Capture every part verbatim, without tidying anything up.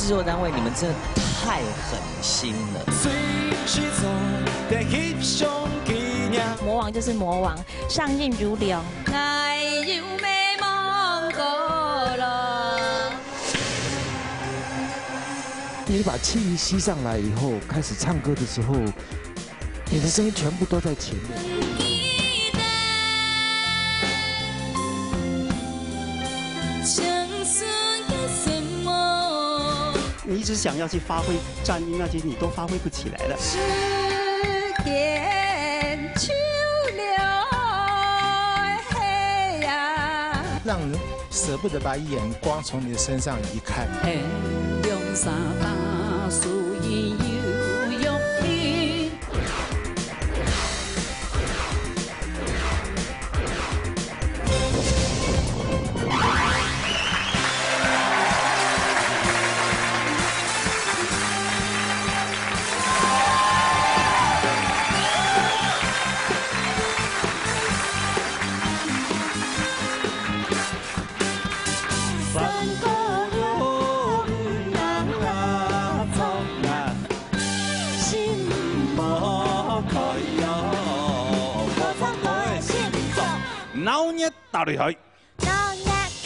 制作单位，你们真的太狠心了。随时做得翕相纪念。魔王就是魔王，上镜如流。哎呦，美梦过了。你把气息吸上来以后，开始唱歌的时候，你的声音全部都在前面。 你一直想要去发挥战音那些，你都发挥不起来了。时间去了，嘿呀。让人舍不得把眼光从你的身上移开。闹热打擂台，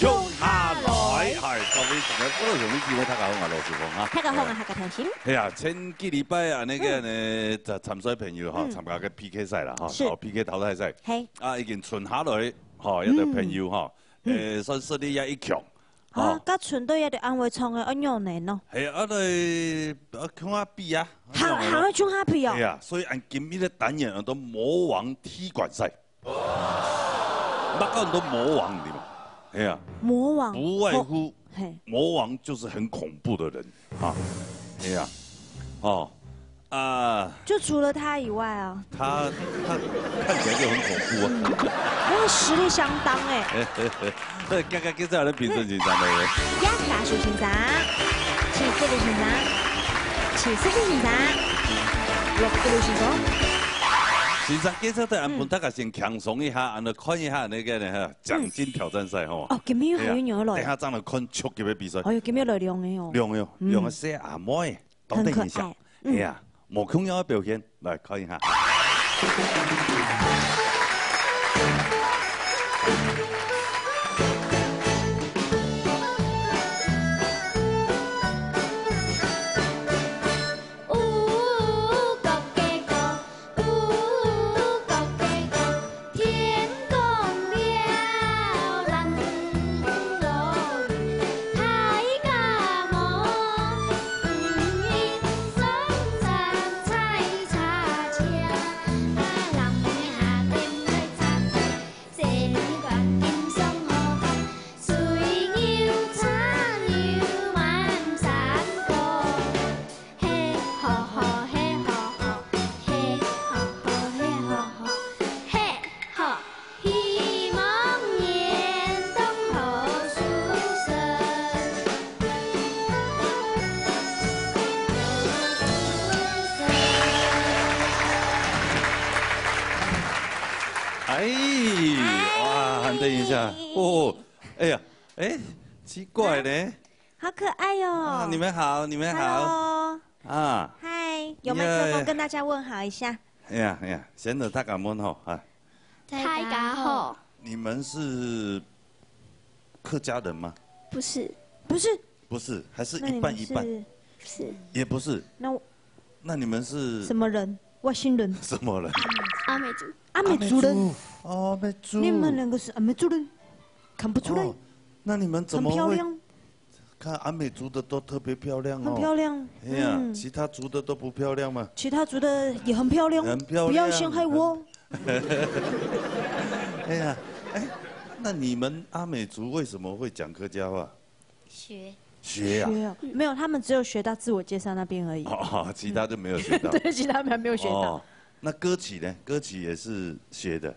共下來。嗨，各位同學，各位兄弟姊妹，大家好，我係羅時豐哈。大家好，我係高天心。哎呀，前幾禮拜啊，那個呢，參參賽朋友哈，參加个P K賽啦哈，是。哦，P K淘汰賽。嘿。啊，已經剩下來，哈，有个朋友哈，呃，算實力也一強。 啊，甲村队也得安慰唱个，安樣呢喏。係啊，來，啊，共下比啊。還還會唱下比哦。係啊，所以按今日个單元安到魔王踢館賽。乜講到魔王，你知嗎？係啊，魔王，不外乎，嘿，魔王就是很恐怖的人啊。係啊，哦， 啊，就除了他以外啊。他他看起來就很恐怖啊。那个實力相當哎。對，剛剛現在有人評審先生的。呀，大樹先生，七十六先生，七十六先生，六十六先生。先生，介紹的安排大家先輕鬆一下，安排看一下那個呢獎金挑戰賽吼。哦，今日還有牛肉。等下正來看超級的比賽。哎喲，今日來兩个哦。兩个哦，兩个細阿妹。 當得人惜。哎呀，無共樣个表現，來看一下。哎，哇，喊等一下，哦，哎呀，哎，奇怪呢。好可愛哦。啊，你們好，你們好。Hello。啊。嗨，有麥克風跟大家問好一下。哎呀，哎呀，先生大家問好啊。大家好。你們是客家人嗎？不是。不是。不是，還是一半一半？那你們是？是。也不是。那我，那你們是什麼人？外星人？什麼人？阿美族。阿美族人。阿美族。哦，阿美族。你們兩個是阿美族人，看不出來。哦，那你們怎麼會？很漂亮。看阿美族的都特別漂亮哦。很漂亮。哎呀，嗯。其他族的都不漂亮嗎？其他族的也很漂亮，很漂亮。不要陷害我。哎呀，哎，那你們阿美族為什麼會講客家話？ 學。學啊？學啊，没有，他们只有学到自我介绍那边而已。哦，其他就没有学到。对，其他还没有学到。哦，那歌曲呢？歌曲也是学的，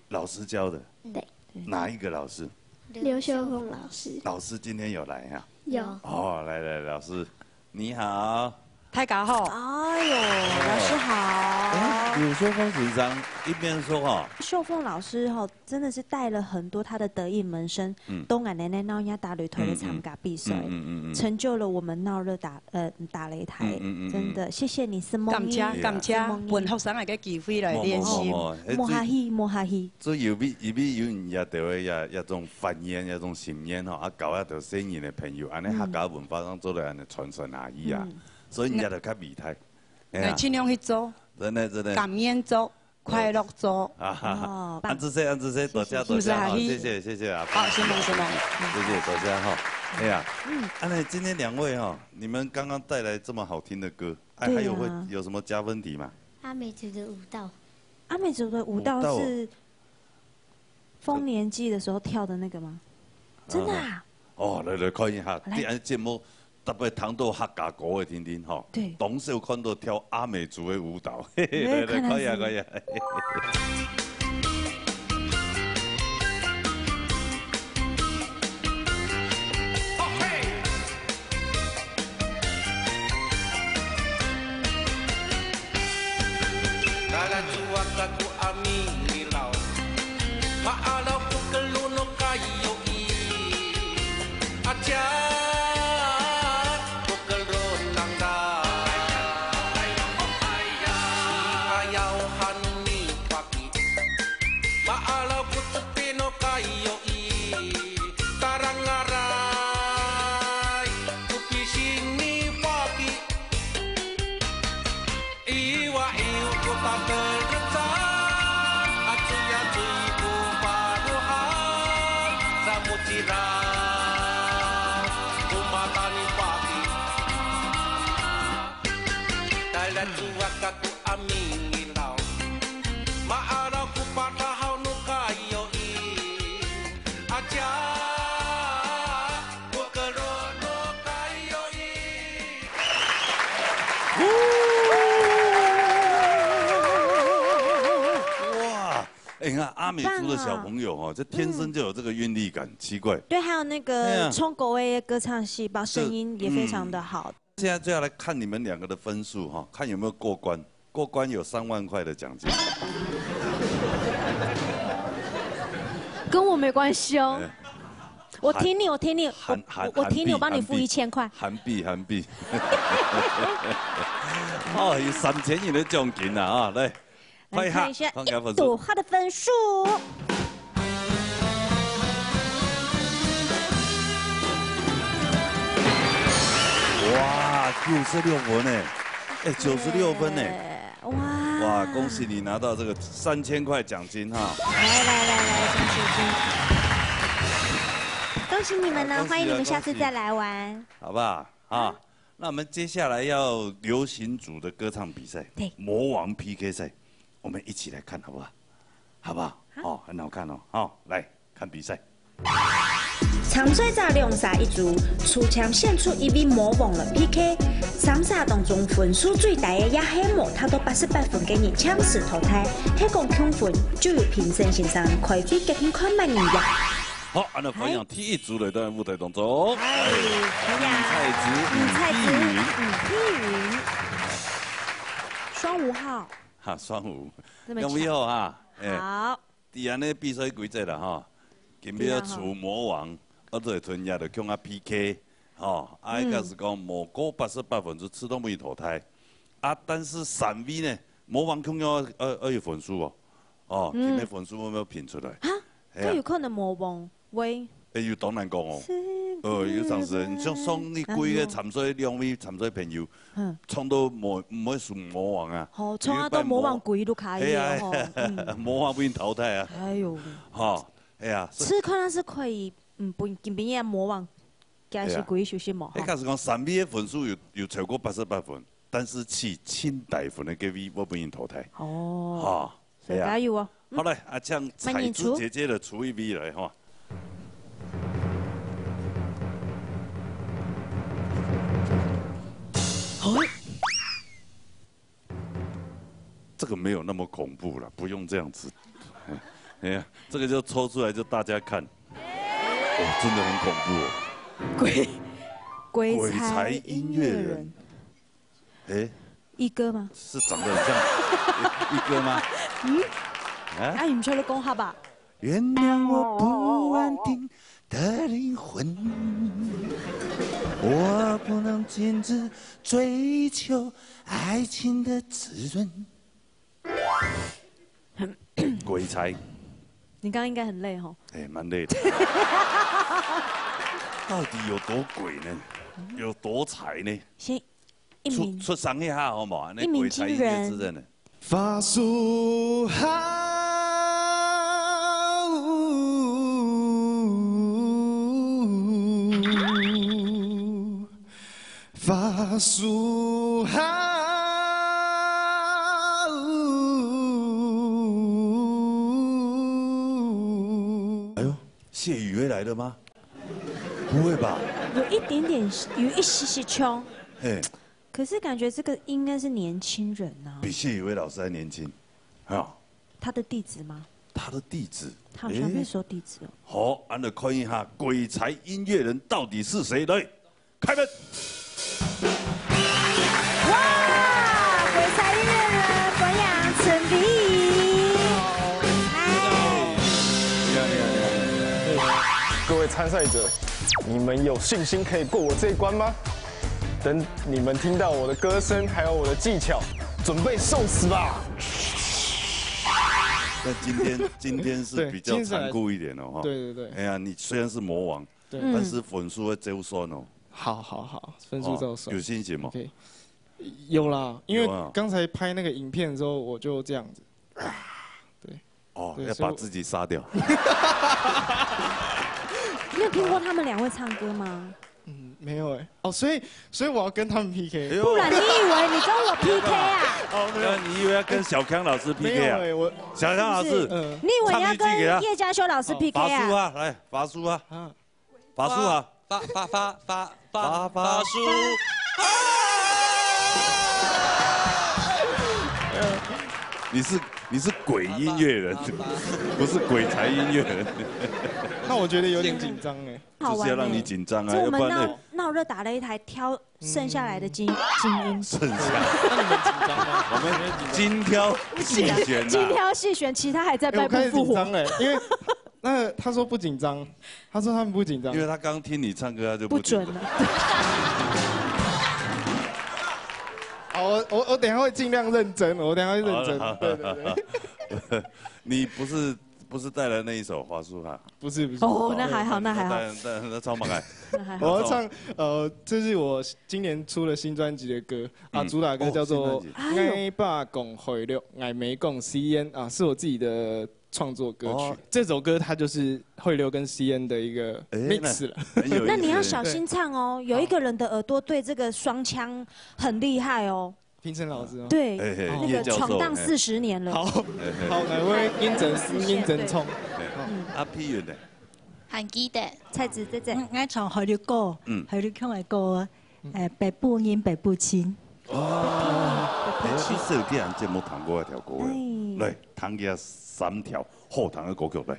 老师教的。对。哪一个老师？刘秀凤老师。老师今天有来啊？有。哦，來來，老師，你好。大家好。哎呦，老师好。哎，刘秀凤先生一边说哈，秀凤老师哈，真的是带了很多她的得意门生，嗯。都俺奶奶闹呀打擂台的参加比赛，嗯，嗯，嗯，嗯，嗯。成就了我们闹热打，呃，打擂台，嗯，嗯，嗯，嗯。真的，谢谢你，思梦。感谢，感谢，思梦。分学生个机会来练习。莫客气，莫客气。所以有味，有味有人也就会也，也种反应，也种心愿吼，啊，搞啊，就细人的朋友，安尼客家文化上做得安尼传承下去啊。嗯。所以人家就较厉害。哎呀，尽量去做，真的，真的。甘愿做，快乐做。啊哈哈。哦，棒。安子谢，安子谢，多谢，多谢哈，谢谢，谢谢啊。好，承蒙，承蒙。谢谢，多谢哈。哎呀，嗯。安呢，今天两位哈，你们刚刚带来这么好听的歌，哎，对啊。还有会，有什么加分题吗？阿美族的舞蹈。阿美族的舞蹈是，舞蹈。丰年祭的时候跳的那个吗？真的啊？啊。哦，来，来看一下，来。今天节目特别谈到客家歌的，听听哈。对。当少看到跳阿美族的舞蹈，嘿嘿，来，来，来，看一下，看一下。 Nalatuak aku amin ngilaw, maalaw ku kelun no kayo i. Aja ku kelun nang da. Ayaw han ni paki, maalaw ku tepi no kayo i. Tarang ngarai ku pising ni paki. Iwa iu ku tatel reca, acuy acuy ku paruhan, samucira ku mata ni paki. Talatuak aku amin ngilaw, maaraw ku patahaw no kayo i. Aja ku kelun no kayo i. 哇，哎，你看阿美族的小朋友哈，很棒啊。这天生就有这个韵律感，嗯。奇怪。对，还有那个，哎呀。冲口味的歌唱细胞，这，声音也非常的好。嗯。现在就要来看你们两个的分数哈，看有没有过关。过关有三万块的奖金。跟我没关系哦。哎。我挺你，我挺你，我，韩，韩，我挺你，我帮你付一千块。韩币，韩币。哦，有三千元的奖金啊，啊，来。 看一下，来看一下，看一下分数。一组他的分数。哇，九十六分呢，哎，九十六分呢。耶，哇。哇，恭喜你拿到这个三千块奖金哈。来，来，来，来，恭喜，恭喜。恭喜你们呢，恭喜啊，欢迎你们下次再来玩。恭喜。好不好？啊，那我们接下来要流行组的歌唱比赛，对。魔王P K赛。 我们一起来看好不好？好不好？好。哦，很好看哦。好，来看比赛。參賽者兩儕一組，抽籤選出一位魔王來P K。三儕當中分數最低个，也係無達到八十八分个人，暫時淘汰。係講共分，就由評審先生開會決定看麼人贏。好，恁樣歡迎第一組來到舞台當中。嗨，歡迎。李蔡子，李蔡子，李碧雲。李碧雲。雙五號。 哈，雙五。這麼巧。兩位好哈，哎，好。知恁呢比賽規則啦哈，今晡日抽魔王，啊，這團也就共下P K，吼，啊，嗯。應該係講無過八十八分就自動被淘汰。啊，但是三位呢，魔王共樣愛，愛，愛有分數哦。哦，嗯。今晡日分數愛毋愛評出來？哈？係啊。佢有可能魔王 喂。哎喲，當難講哦。是。呃，有當時，你像上一季个參賽，兩位參賽朋友，嗯。唱到無，毋會輸魔王啊。吼，唱到魔王歸都可以哦，有一擺魔，係啊，吼，嗯。魔王被淘汰啊。哎喲。吼，哎呀，所以試看係可以，嗯，分今晡日魔王，假使歸休息無，吼。哎，假使講三位个分數有，有超過八十八分，但是取盡低分个該位會被淘汰。哦。吼。 所以加油哦。嗯。好來，啊，請彩珠姐姐來抽一位來哈。好。這個沒有那麼恐怖了，不用這樣子。哎呀，這個就抽出來就大家看。哦，真的很恐怖哦。鬼，鬼才音樂人。鬼才音樂人。哎，一哥吗？是长得很像一哥吗？嗯，啊，啊，你们全都讲哈吧？原谅我不安定的灵魂，我不能停止追求爱情的滋润。鬼才，你刚刚应该很累吼。哎，蛮累的。到底有多鬼呢？有多才呢？先一鸣，出，出声一下好不好？那一鸣惊人。鬼才音乐之人呢？法师好，法师好。哎呦，谢宇会来的吗？不会吧？有一点点，有一些些冲。嘿，可是感觉这个应该是年轻人啊。比谢宇威老师还年轻，哈。他的弟子吗？他的弟子，他好像没说弟子哦。好，俺来看一下鬼才音乐人到底是谁。来，开门。哇，鬼才音乐人文扬、陈丽。嗨。各位参赛者，你们有信心可以过我这一关吗？等你们听到我的歌声，还有我的技巧，准备受死吧！那今天，今天是比较残酷一点哦，哈。对，今天是来，对，对，对。哎呀，你虽然是魔王，对。嗯。但是分数会周算哦。好，好，好，分数周算。哦，有信心吗？OK。有啦，因为刚才拍那个影片的时候，我就这样子。对。哦，对，要把自己杀掉。所以我你有听过他们两位唱歌吗？嗯，没有哎。哦，所以，所以我要跟他们P K。哎呦。不然你以为你跟我P K啊？哦，没有。那你以为要跟小康老师P K啊？没有哎，我小康老师，是不是？嗯。你以为你要跟叶嘉修老师P K啊？哦，法术啊，来，法术啊。啊。 法术啊。法，法，法，法，法，法，法术。你是，你是鬼音乐人，不是鬼才音乐人。那我觉得有点紧张哎。好玩欸。就是要让你紧张啊，所以我们要不然呢？闹，闹热打擂台，挑剩下来的精，精英。剩下。那你们紧张吗？我们精挑细选啊。精挑细选，其他还在哎，我开始紧张嘞，因为那个他说不紧张，他说他们不紧张。因为他刚听你唱歌，他就不紧张。不准了。好，我，我，我等一下会尽量认真，我等一下会认真。好了，好了，对，对，对。好了。你不是，不是带来那一首《华叔》哈？不是，不是。哦，那还好，那还好。那，那，那唱吧，来。那还好。我要唱，呃，这是我今年出的新专辑的歌啊，嗯。主打歌叫做哦，新专辑。《哎呦。爱爸讲海陆，爱妹讲西烟》啊，是我自己的创作歌曲。哦。这首歌它就是汇流跟西恩的一个哎，mix了。那很有意思。那你要小心唱哦，有一个人的耳朵对这个双腔很厉害哦。评审老师吗？对，哎，嘿，那个闯荡四十年了。叶教授，哎。好，嘿，嘿。好，来，我认真，认真冲。哎，啊，P云呢？还记得。蔡子姐姐。嗯，我唱海陆歌，嗯。海陆腔的歌，嗯。呃，北部人，北部情。哦，哎，你是有去俺节目弹过一条歌的。哎。来，弹个三条好弹的歌曲来。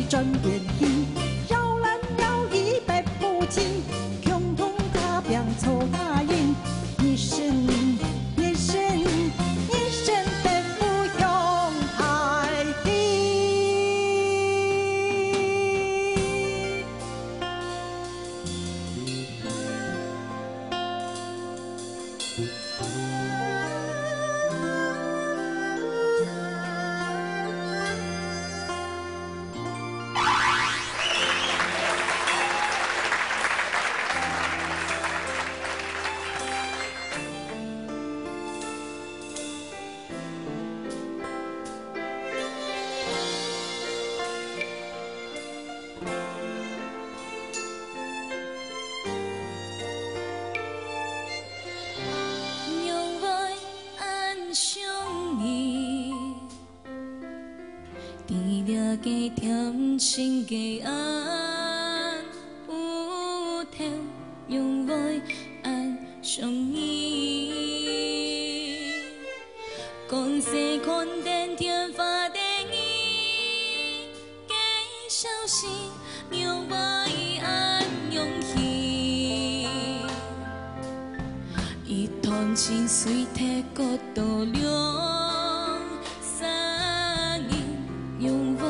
轉變去，搖籃搖椅白布巾，共同打拚做大人，一生，一生，一生白布向大地。 仰會恁想你？在這个恬靜个暗晡頭，仰會恁想你？光線看等電話裡你 个消息，仰會恁樣去？一段情隨忒過多兩三年，仰會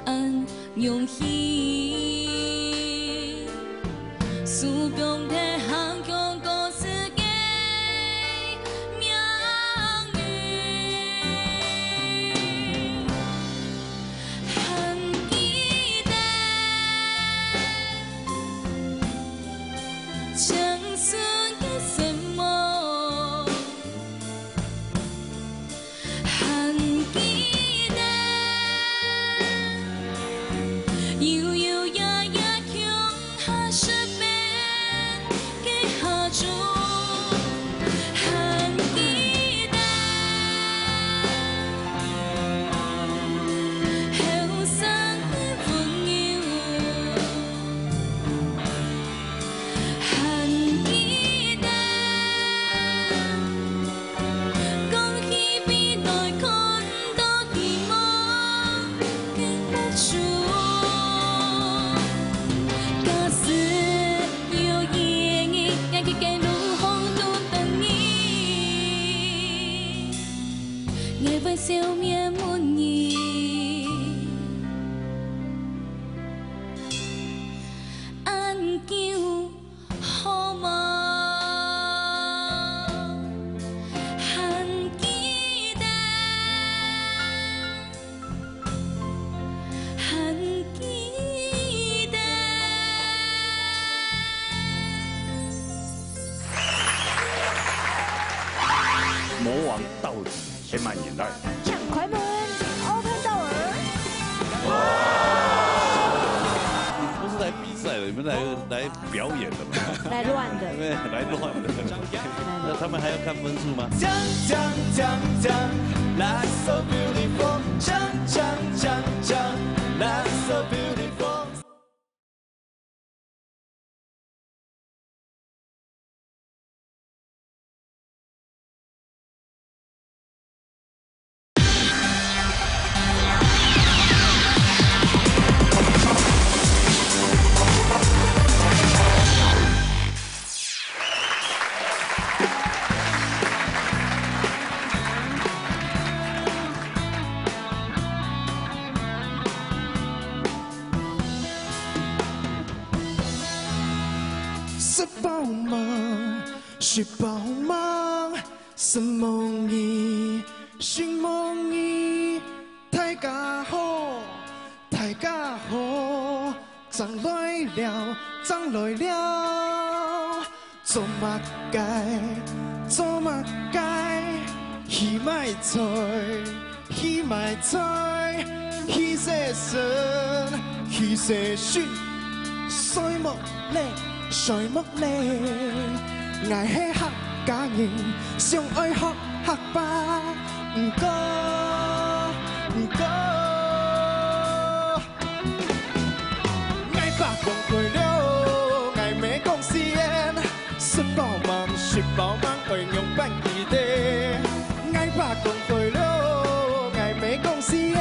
恁樣去？ 思鄉忒行，強過自家命運。還記得青春个色目。 還記得，幽幽夜夜共下失眠个下晝。還記得，後生个溫柔。還記得， 講起未來看到希望个目珠。假使有意義，𠊎去个路項路等你，𠊎會笑面問你，恁久 好無？還記得，還記得。魔王到底係麼人來？搶快門，Open Door。你們不是來比賽的，你們來，來表演的嘛。來亂的。對不對？來亂的。那他們還要看分數嗎？鏘鏘鏘鏘，Life so beautiful，鏘鏘鏘鏘，Life so beautiful。 食飽吂？食飽吂？承蒙你，承蒙你。大家好，大家好，正來尞，正來尞。做麼个？做麼个？去買菜，去買菜，去洗身，去洗身。睡目 咧，睡目咧，𠊎係客家人，想愛學客話，毋過，毋過。𠊎爸講過了，𠊎毋係講實言，食飽吂，食飽吂，愛仰般記得。𠊎爸講過了，𠊎毋係講實言，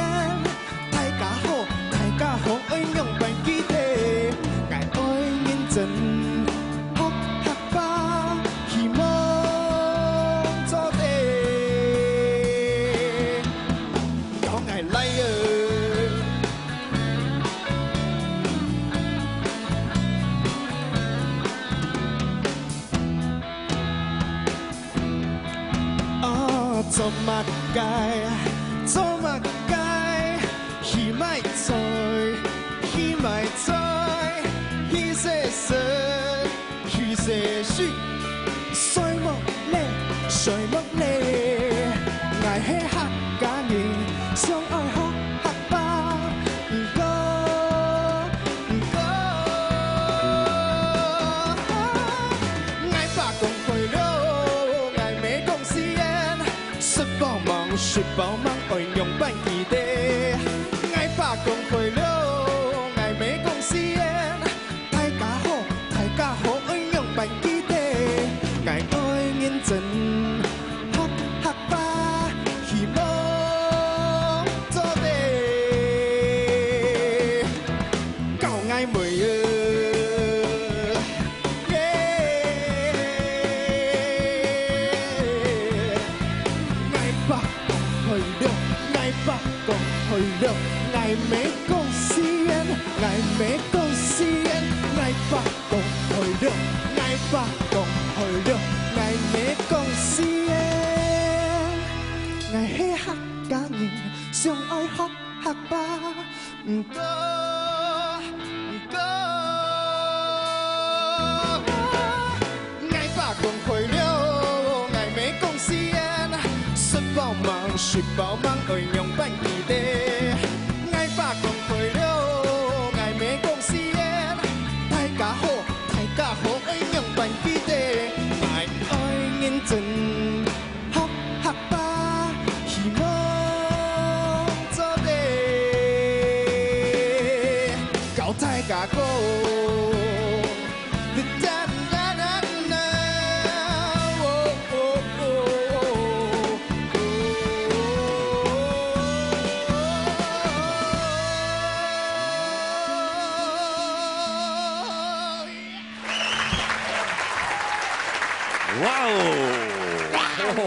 大家好，大家好，愛做麼个？做麼个？去買菜，去買菜，去洗身，去洗身。睡目咧，睡目咧，𠊎係客家人，想愛學客話，毋過，毋過，𠊎爸講海陸，𠊎姆講四縣。 食飽吂，食飽吂，愛仰般記得？𠊎爸講海陸，𠊎姆講四縣。大家好，大家好，愛仰般記得？𠊎愛認真學客話，希望做得教𠊎妹仔。 𠊎爸講海陸，𠊎爸講海陸，𠊎姆講四縣，𠊎姆講四縣。𠊎爸講海陸，𠊎爸講海陸，𠊎姆講四縣。𠊎係客家人，想愛學客話。 毋過，毋過，𠊎爸講海陸，𠊎姆講四縣。食飽吂，食飽吂，愛仰般記得？𠊎爸講海陸，𠊎姆講四縣。大家好，大家好，愛仰般記得？𠊎愛認真 學客話，希望做得教大家講。哇哦！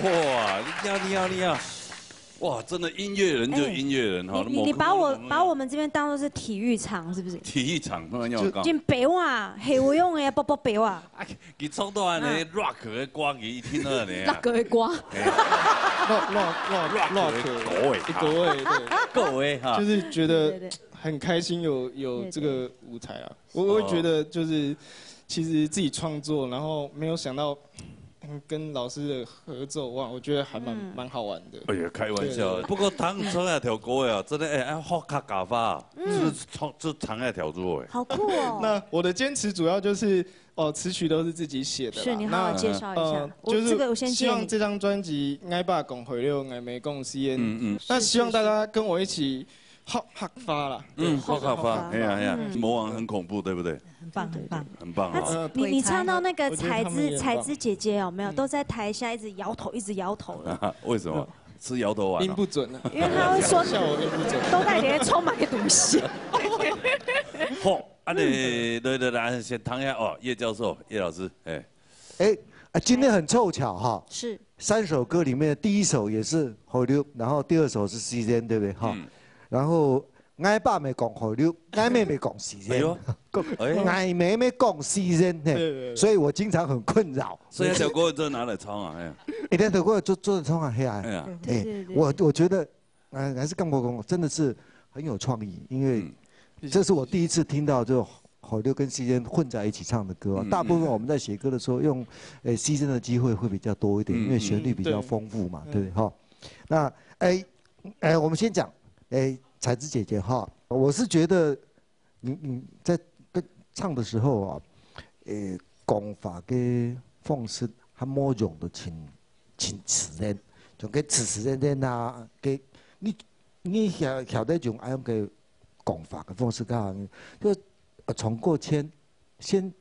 哇，厲害，厲害，厲害！哇，真的音樂人就音樂人哈，哎，你，你，你把我，那么把我们这边当作是体育场，是不是？体育场，当然要讲。进北哇，黑乌用的啵啵北哇。啊，佢唱到安尼rock的歌，佢一听到安尼啊。rock的歌。哎。rock，rock，rock，rock的歌哎，歌哎，对。歌哎哈。就是觉得对，对，对。很开心有，有这个舞台啊。 我，我会觉得就是，其实自己创作，然后没有想到，嗯，跟老师的合作，哇，我觉得还蛮，嗯。蛮好玩的。哎呀，开玩笑的。对，对，对。不过当初那条歌呀，真的，哎，要学客家话，嗯。就是唱，就唱那条歌哎。好酷哦。那我的坚持主要就是，哦，词曲都是自己写的啦。是，你好好介绍一下。那，呃，我，就是这个我先借你。希望这张专辑《爱爸讲回流，爱妹讲西恩》，嗯，嗯。那希望大家跟我一起 学客话啦。嗯，对，学客话，学客话。哎呀，哎呀，嗯。魔王很恐怖，对不对？很棒，很棒。很棒啊。他，呃，你，你唱到那个彩芝，我觉得他们也很棒。彩芝姐姐有没有，嗯。都在台下一直摇头，一直摇头了。为什么？嗯。吃摇头丸啊？音不准啊。因为他会说，笑我音不准。都在里面充满个东西。好，啊，你，来，来，来，先谈一下哦，叶教授，叶老师，哎。哎，啊，今天很凑巧哈。是。 三首歌里面的第一首也是海陆，然后第二首是西恩，对不对？哈。嗯。然后，爱爸也讲海陆，爱妹也讲西恩。哎呦。讲，哎。爱妹也讲西恩，嘿。对，对，对。所以我经常很困扰。所以那条歌就拿来唱啊，哎。哎，那条歌就，就唱啊，嘿啊。哎呀。哎，对，对，对。我，我觉得，呃，还是刚刚讲，真的是很有创意，因为嗯。这是我第一次听到就海陆跟西恩混在一起唱的歌啊。嗯，大部分我们在写歌的时候用，呃，西恩的机会会比较多一点，嗯，因为旋律比较丰富嘛，嗯。对。对不对？哈。那，哎，哎，我们先讲，哎，彩芝姐姐哈，我是觉得你，你在跟，唱的时候啊，呃，讲话个方式还没用得清，清自然，像个自自然然啊，个，你，你晓，晓得用爱用个讲法个方式教人，就，呃，重过先，先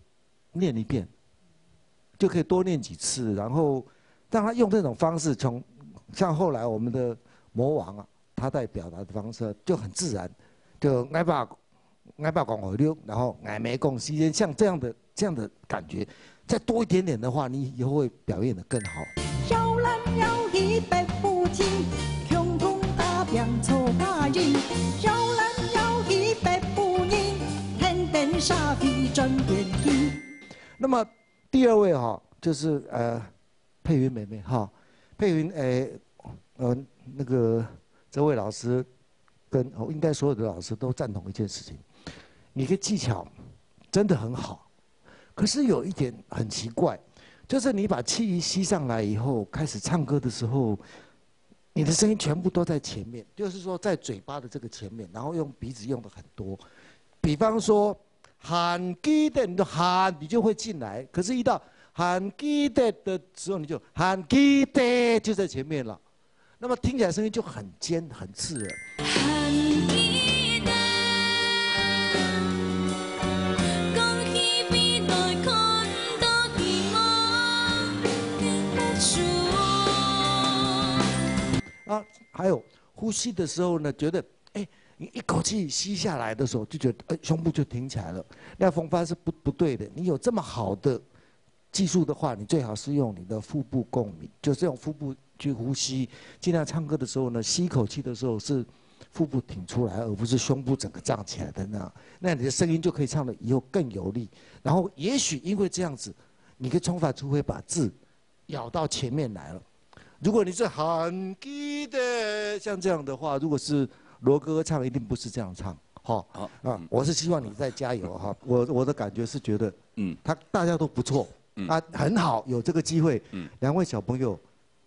念一遍，就可以多念几次，然后让他用这种方式，从，像后来我们的魔王啊，他在表达的方式就很自然，就爱爸，爱爸讲海陆，然后爱妹讲西恩，像这样的，这样的感觉，再多一点点的话，你以后会表现得更好。摇来摇去白虎精，穷穷打拼做家人。摇来摇去白虎人，天天社会赚点金。那么第二位哈，就是，呃，佩云妹妹哈。佩云，呃，呃，那个这位老师跟，哦，应该所有的老师都赞同一件事情，你的技巧真的很好，可是有一点很奇怪，就是你把气吸上来以后，开始唱歌的时候，你的声音全部都在前面，就是说在嘴巴的这个前面，然后用鼻子用的很多。比方说，喊记得，你就喊，你就会进来。可是一到喊记得的时候，你就喊记得就在前面了。那么听起来声音就很尖、很刺耳。啊，还有呼吸的时候呢，觉得，哎，你一口气吸下来的时候，就觉得，哎，胸部就挺起来了。那方法是不，不对的。你有这么好的技术的话，你最好是用你的腹部共鸣，就是用腹部去呼吸。尽量唱歌的时候呢，吸一口气的时候是腹部挺出来，而不是胸部整个胀起来的那样。那你的声音就可以唱得以后更有力。然后也许因为这样子，你可以充分发挥把字咬到前面来了。如果你是喊记得像这样的话，如果是罗哥唱，一定不是这样唱，哈。好，啊，嗯。我是希望你再加油哈。我，我的感觉是觉得，嗯。他大家都不错，嗯。啊，很好，有这个机会，嗯。两位小朋友，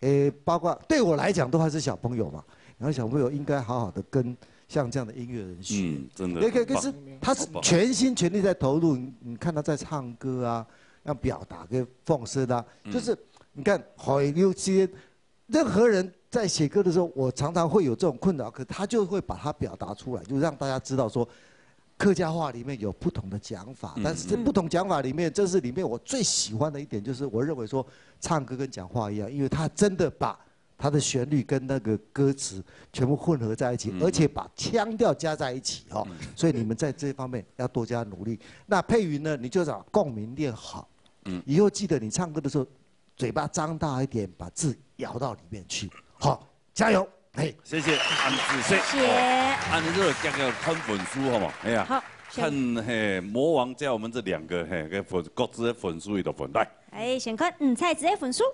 诶，包括对我来讲都还是小朋友嘛，两位小朋友应该好好的跟像这样的音乐人学。嗯，真的，可以，可以，很棒。可是他是全心全力在投入，你，你看他在唱歌啊，要表达跟放声啊，嗯。就是你看，好，有些任何人在写歌的时候，我常常会有这种困扰，可他就会把它表达出来，就让大家知道说，客家话里面有不同的讲法，嗯，但是这不同讲法里面，这是里面我最喜欢的一点，就是我认为说唱歌跟讲话一样，因为他真的把他的旋律跟那个歌词全部混合在一起，嗯。而且把腔调加在一起，哦。嗯。所以你们在这方面要多加努力。那佩瑜呢，你就把共鸣练好，嗯。以后记得你唱歌的时候，嘴巴张大一点，把字咬到里面去。好，加油！嘿。谢谢安子谢。谢谢。哦，安子这个刚刚看分数好吗？哎呀，好，看，嘿，魔王加我们这两个，嘿，个分，各自的分数一个分。来。哎，先看，嗯，蔡子的分数。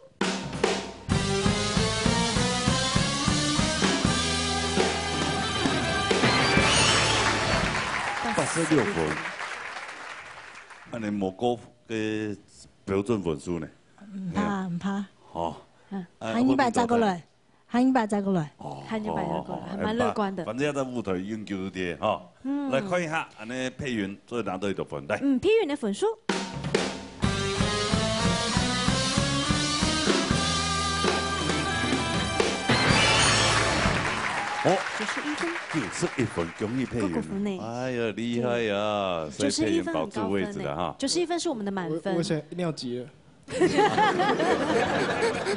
八十六分。安尼无过个标准分数呢。毋怕，毋怕。好。嗯，啊，喊一百再过来。 喊一百再过来。哦，喊一百再过来，哦，还蛮乐观的。反正要在舞台永久一点哈。嗯。来看一下，安尼佩云最拿到一个分，来。嗯，佩云的分数。哦，九十一分。九十一分，恭喜佩云。够，够分呢。哎呀，厉害呀！所以佩云保住位置了哈。九十一分很高分呢。九十一分是我们的满分。我，我想尿急了。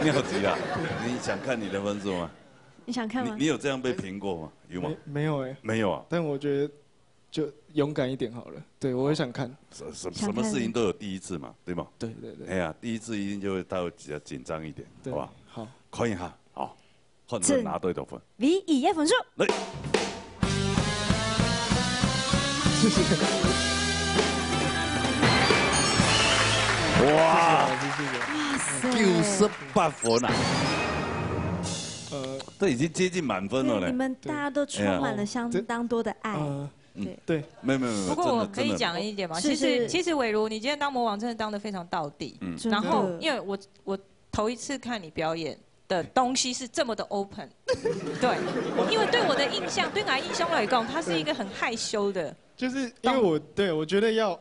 尿急啊？你想看你的分数吗？你想看吗？你，你有这样被评过吗？有吗？没，没有欸。没有啊？但我觉得就勇敢一点好了。对，我也想看。什，什，想看。什么事情都有第一次嘛，对吗？对，对，对。哎呀，第一次一定就会稍微比较紧张一点，对，好吧？好。看一下，好。 看能拿到多少分。唯一的分数。来。谢谢。哇，谢谢，谢谢。哇塞。九十八分啊。呃，这已经接近满分了嘞。对，你们大家都充满了相当多的爱。哎呀。呃，对。对。没有，没有，没有，不过我可以讲一点吗？真的，真的。其实，是，是。其实伟如，你今天当魔王真的当得非常到底。嗯。真的。然后，因为我，我头一次看你表演， 的东西是这么的open。对，因为对我的印象，对我的印象来讲，他是一个很害羞的。就是因为我，对，我觉得要，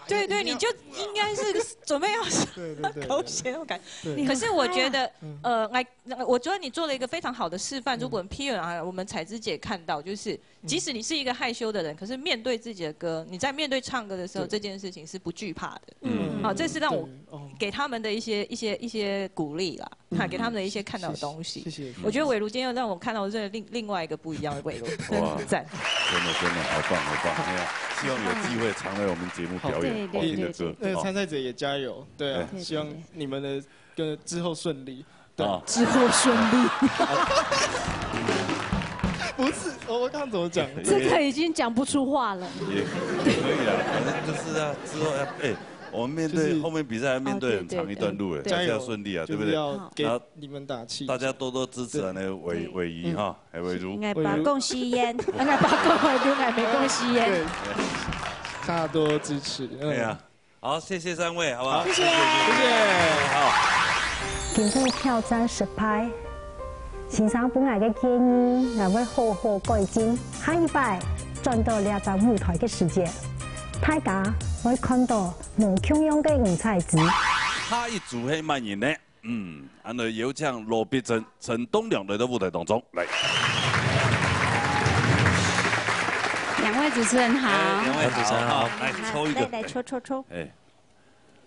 对，对，一定要，你就应该是准备要，对，对，对，对。流血那种感觉。对。可是我觉得，嗯。呃，来，我觉得你做了一个非常好的示范。嗯。如果譬如啊，我们彩芝姐看到，就是，嗯。即使你是一个害羞的人，可是面对自己的歌，你在面对唱歌的时候，对。这件事情是不惧怕的。嗯。好，这是让我，对，哦。给他们的一些，一些，一些鼓励啦。 哈，嗯。给他们的一些看到的东西。谢谢，谢谢。我觉得伟如今天又让我看到这另，另外一个不一样的伟如，哇，真的很赞。真的，真的，好棒，好棒！哎呀，希望有机会常来我们节目表演好听的歌。对，对，对，对。那个参赛者也加油，对啊，哎。希望你们的，跟之后顺利。对。啊。之后顺利。不是，我，我刚刚怎么讲？这个已经讲不出话了。也，也可以啦，反正就是啊，之后要，哎，我们面对，就是后面比赛还面对很长一段路哎，哦，对，对。还是要顺利啊，对不对？加油，就是要给你们打气。然后大家多多支持咱的伟，对。伟仪哈，嗯。还有伟如。哎，伯公食煙，哎，伯公偉如，哎，伯公食煙。对，大家多多支持，嗯。哎呀，好，谢谢三位，好不好？谢谢。谢谢。好。今日挑戰失败，先生分𠊎个建议，𠊎會好好改進。下一擺轉到這隻舞台个時節，大家會看到無共樣个吳彩芝。下一組係麼人呢？嗯，恁樣有請羅碧珍、陳東良來到舞台當中，來。兩位主持人好。哎，兩位好，主持人好。好，来，抽一个。来，来，抽，抽，抽。哎。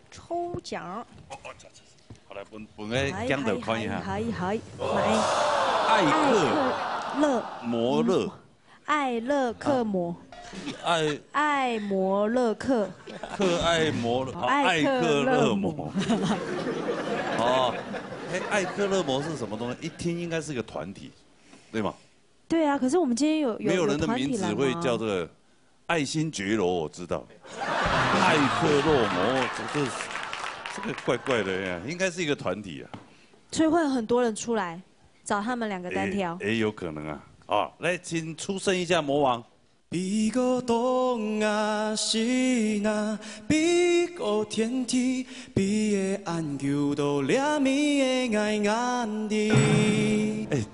抽獎。哦，哦，这，这，好，来，分，分个鏡头看一下。嗨，嗨，嗨，来。艾克，艾克勒摩勒。 艾勒克摩。啊，艾，艾摩勒克。克艾摩勒，哦，艾克勒摩。艾克勒摩。哦，哎，艾克勒摩是什么东西？一听应该是个团体，对吗？对啊，可是我们今天有，有，没有人的名字会叫这个，有团体来吗？爱新觉罗，我知道。艾克勒摩，这，这，这个怪怪的呀，应该是一个团体啊。所以会有很多人出来。 找他们两个单挑。也，也有可能啊。好，来，请出声一下魔王。 哎，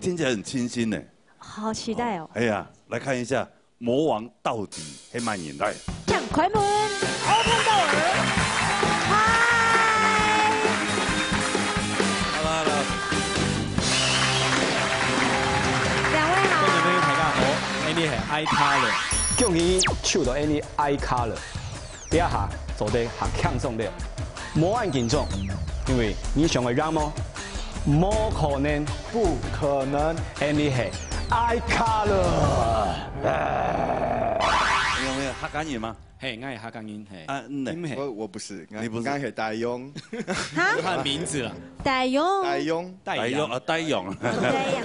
听起来很清新呢。好期待哦。哎呀，来看一下 魔王到底係麼人？來。請開門，open door。嗨。Hello，hello。兩位好。觀眾朋友，大家好，𠊎係Eye Color。恭喜抽到𠊎Eye Color。 這下做得較輕鬆了，無恁緊張，因為你想个樣無？無可能，不可能，𠊎係Eye Color。有沒有客家人嗎？嘿，𠊎係客家人，嘿。啊，嗯呢？你毋係？我，我不是，你不是？𠊎係大勇。哈？他的名字啦。大勇。大勇。大勇。大勇啊，大勇。大勇。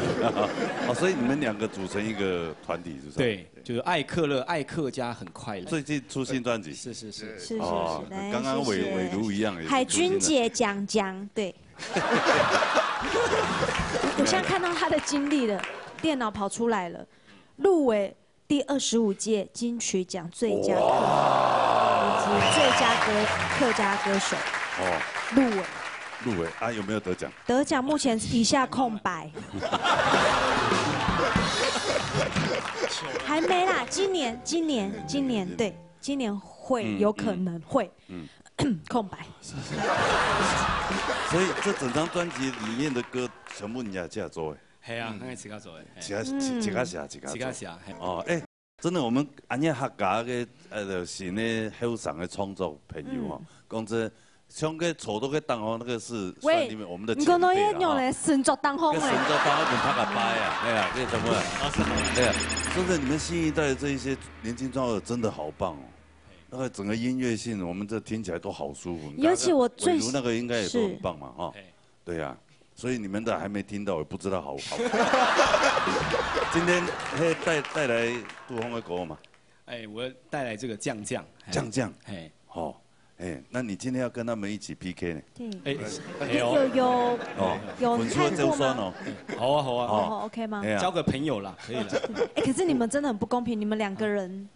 哦，所以你们两个组成一个团体，是不是？对。 就是爱客乐，爱客家很快乐。最近出新专辑。是，是，是。是，是，是，哦，来，刚刚伟，谢谢。伟如一样，也是海君姐讲讲，对。我现在看到她的经历了，电脑跑出来了，入围第二十五届金曲奖最佳客，以及最佳歌，客家歌手。哦。入围。入围啊，有没有得奖？得奖目前一下空白。还没啦，今年，今年，今年，对，今年会，嗯，有可能会。嗯。空白。所以这整张专辑里面的歌全部你也自家做的？系啊，嗯。系自家做的，系。自家，自，自家写，自家做。自家写，系。哦，哎，真的，我们恁样客家个，呃，新的后生的创作朋友哦，嗯。讲真，像个坐到个档哦，那个是算你们，喂，我们的前辈了哈。你讲到一样嘞，神作档红嘞。个神作档红，拍个拍啊，哎呀，可以怎么了？啊，是。哎呀，真的，你们新一代的这一些年轻创作者真的好棒哦。那个整个音乐性，我们这听起来都好舒服。尤其我最，比如那个应该也都很棒嘛，哈。是。对呀，所以你们的还没听到，也不知道好不好。今天，嘿，带，带来杜峰的歌嘛。哎，我带来这个酱酱，嘿。酱酱。嘿。哦，哎，那你今天要跟他们一起P K呢？对。哎，哎呦。有，有，哦，有看过吗？滚出这酸哦。好啊，好啊。哦，OK吗？哎呀。交个朋友啦，可以啦。哎，可是你们真的很不公平，你们两个人，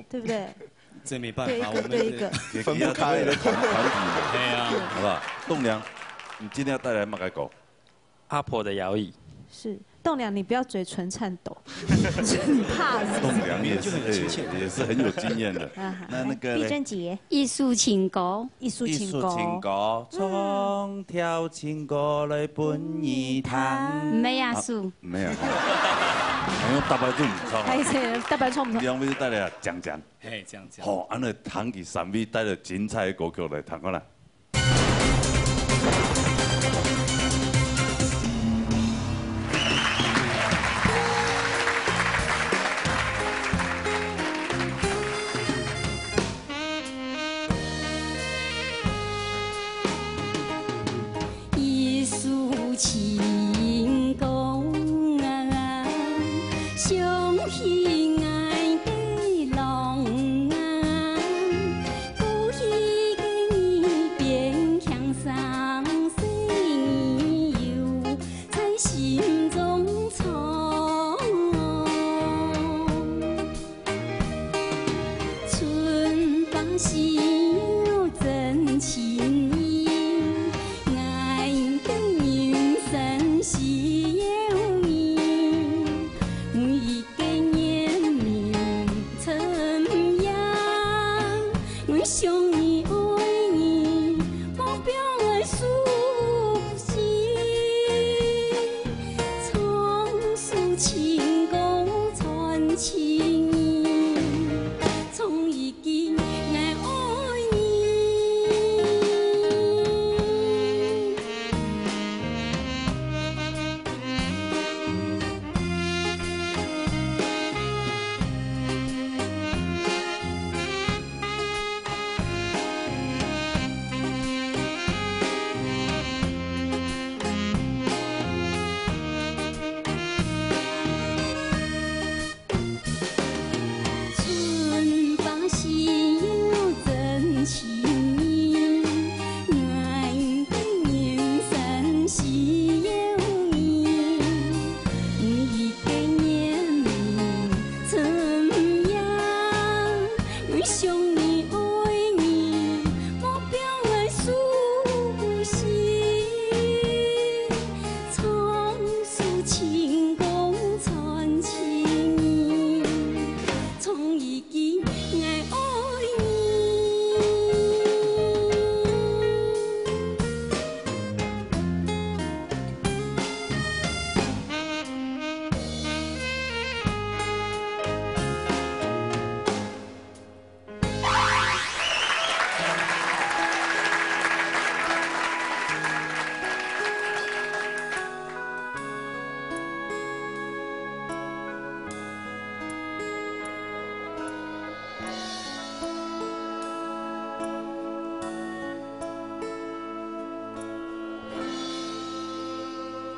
对不对？这没办法，对，一个对一个。我们这，分不开了。团，团体嘛。哎呀。好不好？栋梁，你今天要带来么个歌？阿婆的摇椅。是，栋梁，你不要嘴唇颤抖，你怕是不是？栋梁也是，就很亲切。哎，也是很有经验的。啊哈，那，那个嘞？来，碧珍姐。一首情歌。一首情歌。一首情歌，唱条情歌来分你听。毋係啊，啊，是。毋係啊，哦。哎呦，大白兔毋唱啊。哎，是，大白兔毋唱。两位就带来啊，讲讲。嘿，这样，这样。好，安尼唐吉三位带了精彩的歌曲来听看啦。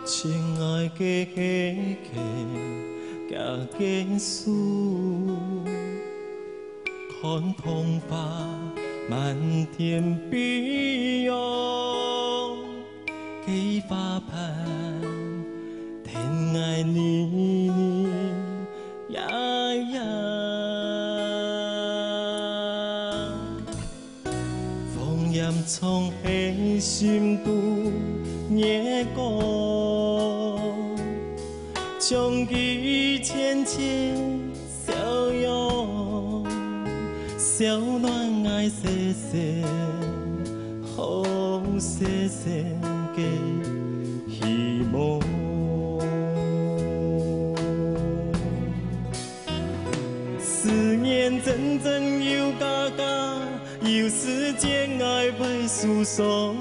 親愛个，係佢个手，看桐花滿天飛揚，佢花瓣，天涯你呀呀。 風煙窗係心肚月光，將佢淺淺笑容，笑暖𠊎細細，好細細个希望。 思念真真又假假，有時節𠊎會受傷，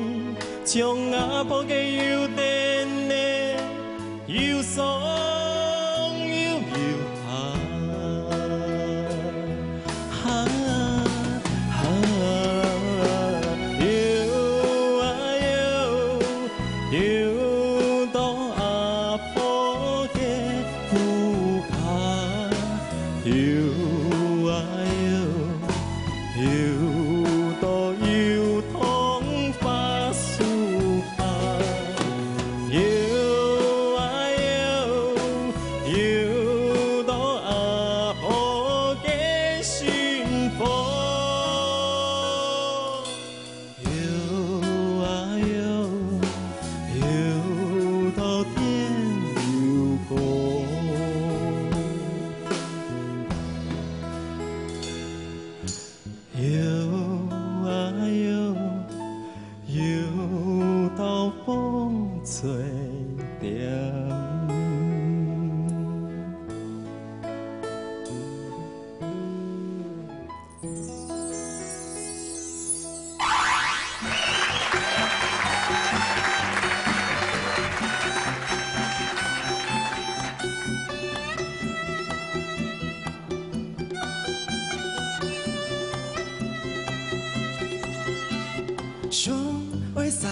像阿婆个憂等呢，又傷又又怕。哈哈，又啊又，又到阿婆个 屋下，又啊又，又到油桐花樹下，又啊又，又到阿婆个心房。 又啊又，又到天又光。又啊又，又到風吹點。 想愛晒，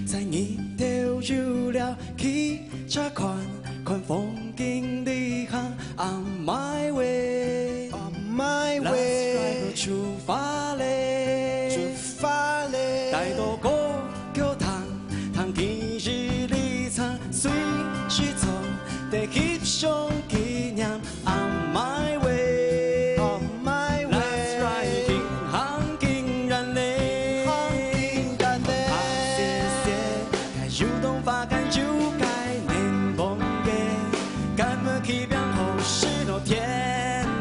晒日頭有了，去 車看，看風景旅行，On my way。On my way。Last ride出發咧。出發咧。戴到高腳桶，通記憶里程，隨時做得翕相紀念，On my way。On my way。Last ride行行緊咧。行行緊咧。啊，謝謝。 該油桐花間有該年風个，敢會去變好時到天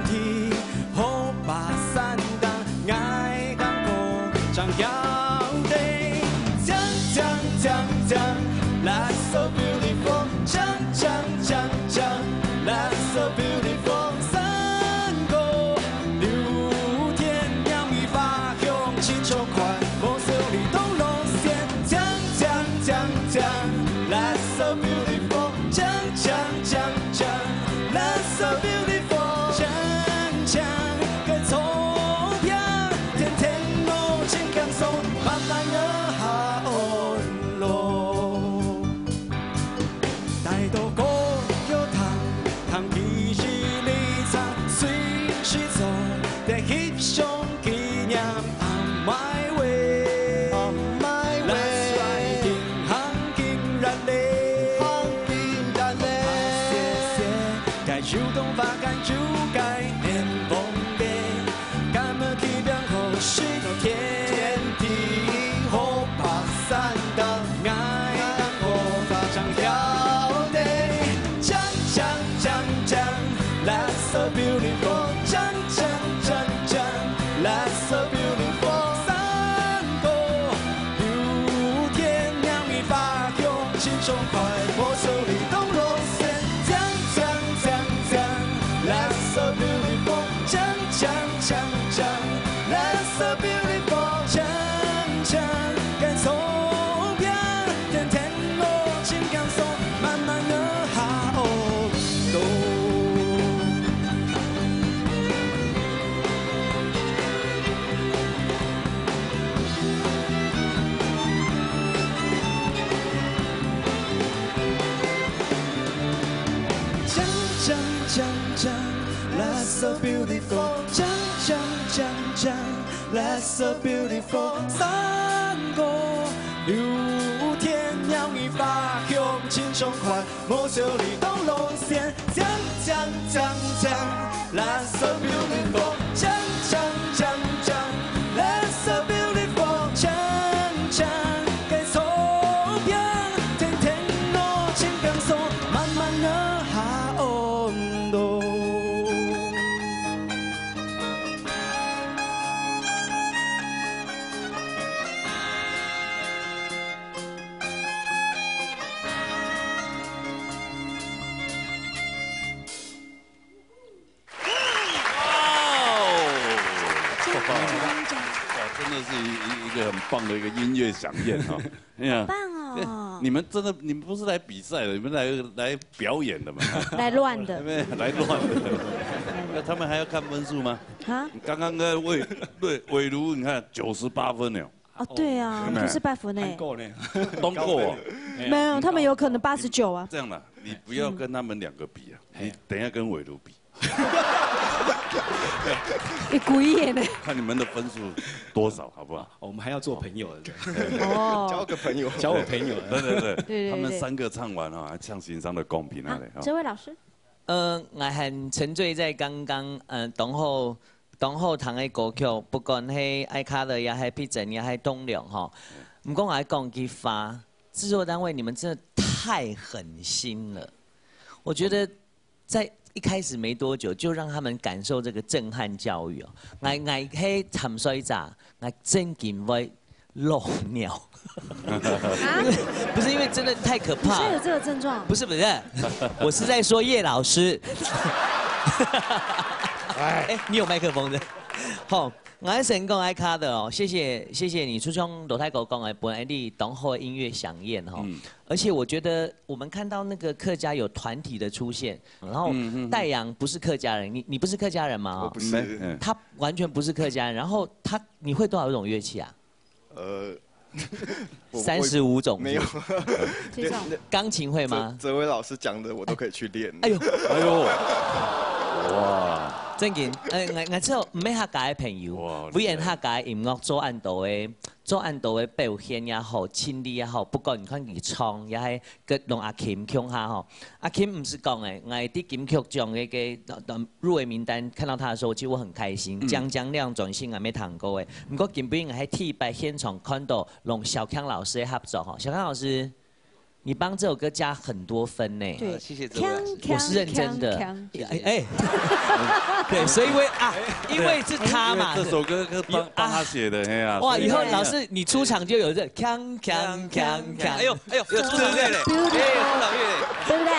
地，好把山頂，𠊎當高，正曉得。鏘鏘鏘鏘，That's so beautiful。鏘鏘鏘鏘，That's so beautiful。山歌，秋天鳥語花香，輕鬆快。 無數里東路線，鏘鏘鏘鏘，That's so beautiful。鏘鏘鏘鏘，That's so beautiful。鏘鏘个草坪，天天都真輕鬆，慢慢个下安路。 戴到高腳桶，通記憶里程，隨時做得翕相紀念。On my way。On my way。Last ride行緊咧。行緊咧。啊，謝謝，該油桐花間有該年風个。 敢會去變好時到天地，好把山頂，𠊎當高，正曉得。鏘鏘鏘鏘，That's so beautiful。鏘鏘鏘鏘，That's so beautiful。山歌，秋天鳥語花香，輕鬆快，無數里東路線。鏘鏘鏘鏘，That's so beautiful。 鏘鏘鏘鏘，That's so beautiful。鏘鏘个草坪，天天都真輕鬆，慢慢个下安路。锵锵锵，That's so beautiful。锵锵锵锵，That's so beautiful。山歌有天，鳥兒花香盡爽快，無愁你當路線。锵锵锵锵，That's so beautiful。锵锵锵锵，That's so beautiful。锵锵个草坪，天天落清冰霜，慢慢落下溫度。哇哦！哇，真的是一一一个很棒的一个音乐飨宴哈。哎呀，棒哦！你们真的，你们不是来比赛的，你们来来表演的嘛？来乱的，对不对？来乱的。那他们还要看分数吗？啊？刚刚那个伟伟伟如，你看九十八分呢，哦，对啊，没九十八分呢。够呢。通过。没有，他们有可能八十九啊。这样啦，你不要跟他们两个比啊，你等一下跟伟如比，你故意的呢。看你们的分数多少，好不好？我们还要做朋友的，哦，交个朋友。交我朋友。对对对，对对他们三个唱完啊，还唱欣赏的公平啊嘞。这位老师，呃，我很沉醉在刚刚，呃，董后董后堂的歌曲，不管是爱卡的也是 P 整也是东良哈。不过我讲句话，制作单位你们真的太狠心了。我觉得在一开始没多久就让他们感受这个震撼教育哦。我我是沉睡者，我真经会落尿。不是因为真的太可怕了。你是有这个症状？不是不是，我是在说叶老师。哎，你有麦克风的。好，我是成功爱卡的哦，谢谢谢谢你，就像罗太狗讲的，本来你当好的音乐响应哈，而且我觉得我们看到那个客家有团体的出现，然后戴阳不是客家人，你你不是客家人吗？我不是，嗯，他完全不是客家人，然后他你会多少种乐器啊？呃，我三十五种没有，这种钢琴会吗？哲哲伟老师讲的我都可以去练。哎呦，哎呦，哇，正经，呃，我我知道毋係客家个朋友哇，表演客家个音樂做恁多个，做恁多个表现也好，清理也好，不管你看佢唱，也係跟同阿琴共下吼。阿琴毋是講誒，我在金曲獎个个入围名单看到他的時候，其實我很開心。講講兩轉性還沒聽過誒，不過今晡日我還第一擺現場看到同小康老師的合作吼，小康老師。 你幫這首歌加很多分呢。对，謝謝各位。我是认真的。哎哎，对，所以因为啊，因为是他嘛。这首歌是帮帮他写的，嘿啊。哇，所以以后老师你出场就有这锵锵锵锵，哎呦哎呦，有出场乐嘞，哎，出场乐嘞。对不对？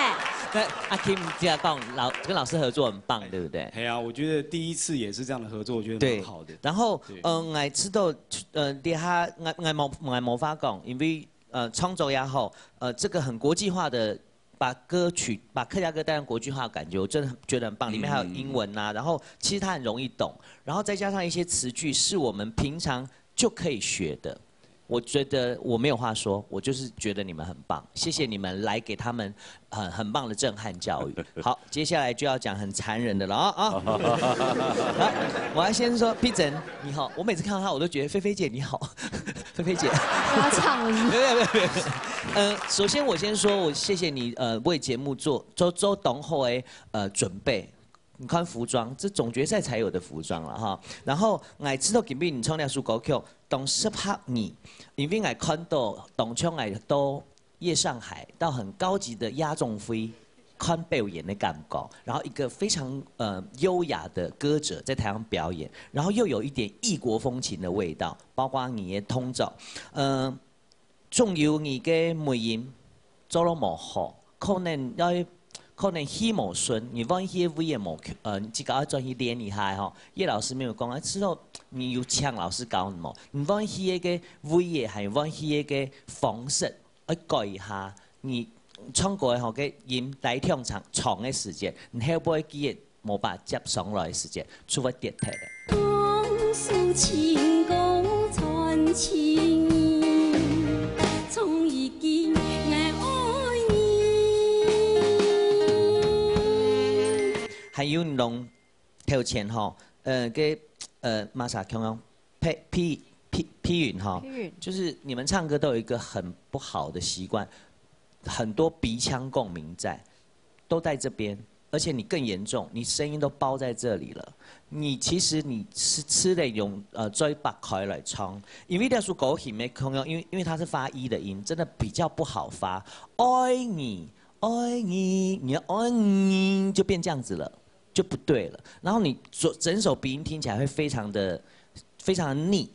那阿 Kim 这样帮老跟老师合作很棒，对不对？哎呀，我觉得第一次也是这样的合作，我觉得对蛮好的。然后对嗯，我知道呃，底下我我没我没法讲，因为呃创作也好，呃这个很国际化的，把歌曲把客家歌带上国际化的感觉，我真的觉得很棒。里面还有英文啊，然后其实它很容易懂，然后再加上一些词句是我们平常就可以学的。我觉得我没有话说，我就是觉得你们很棒，谢谢你们来给他们很很棒的震撼教育。好，接下来就要讲很残忍的了啊啊！好，我要先说，P 整你好，我每次看到他，我都觉得菲菲姐你好，菲菲姐。我要唱了是不是？没有没有没有没有。呃，首先我先说，我谢谢你呃为节目做做做懂后的呃准备。你看服装，这总决赛才有的服装了哈。然后我知道今天你唱那首歌曲，当适合你，因为我看到当初我到夜上海到很高级的夜总会看表演的感觉，然后一个非常呃优雅的歌者在台上表演，然后又有一点异国风情的味道，包括你的动作，呃，仲有你个尾音做了无好，可能要可能起无顺，你万一个尾也无，呃，自家要转去练一下吼。叶老师没有讲，啊，知道你有请老师教你无？你万一个尾也还有万一个方式，要改一下。你唱歌的吼，个音来唱长长的时间，你后背记得无把接上来的时间，就会跌脱的。当诉情歌传情意，唱一句我爱你。還有你攏頭前吼，呃，个，呃，麼儕共樣，佩，佩，佩，佩雲吼，佩雲。就是你們唱歌都有一個很不好的習慣，很多鼻腔共鳴在，都在這邊，而且你更嚴重，你聲音都包在這裡了。你其實你吃，吃那種，呃，嘴擘開來唱，因為這首歌曲沒空用，因為，因為它是發一的音，真的比較不好發。愛你，愛你，你的愛你就變這樣子了，就不對了。然後你整，整首鼻音聽起來會非常的，非常的膩，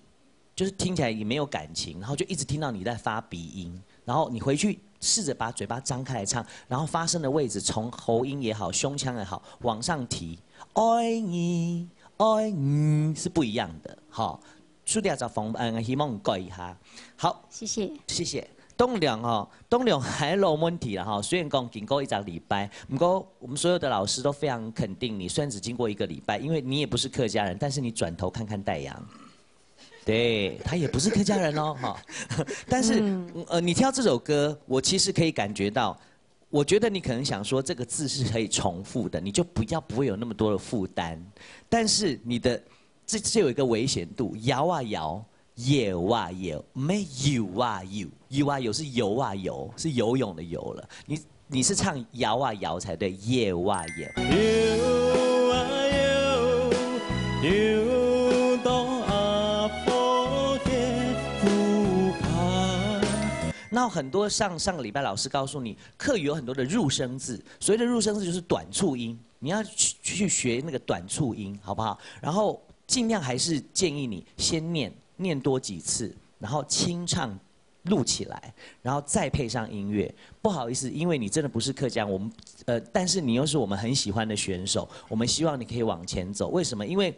就是聽起來也沒有感情，然後就一直聽到你在發鼻音，然後你回去試著把嘴巴張開來唱，然後發聲的位置從喉音也好，胸腔也好，往上提，愛你，愛你是不一樣的，哈。所以這隻方，嗯，希望你改一下。好，謝謝。謝謝。當然吼，當然還有老問題啦吼。雖然講經過一隻禮拜，不過我們所有的老師都非常肯定你，雖然只經過一個禮拜，因為你也不是客家人，但是你轉頭看看戴陽，對，他也不是客家人哦，哈。但是，嗯。呃，你挑這首歌，我其實可以感覺到，我覺得你可能想說這個字是可以重複的，你就比較不會有那麼多的負擔。但是你的，這，這有一個危險度，搖啊搖，游啊游，毋係游啊游，游啊游是游啊游，是游泳的游了。你，你是唱搖啊搖才對，游啊游。游啊游，游到阿婆个屋下。那很多上，上個禮拜老師告訴你，客語有很多的入聲字，所謂的入聲字就是短促音，你要去，去學那個短促音，好不好？然後盡量還是建議你先念，念多幾次，然後清唱錄起來，然後再配上音樂。不好意思，因為你真的不是客家，我們，呃，但是你又是我們很喜歡的選手，我們希望你可以往前走。為什麼？因為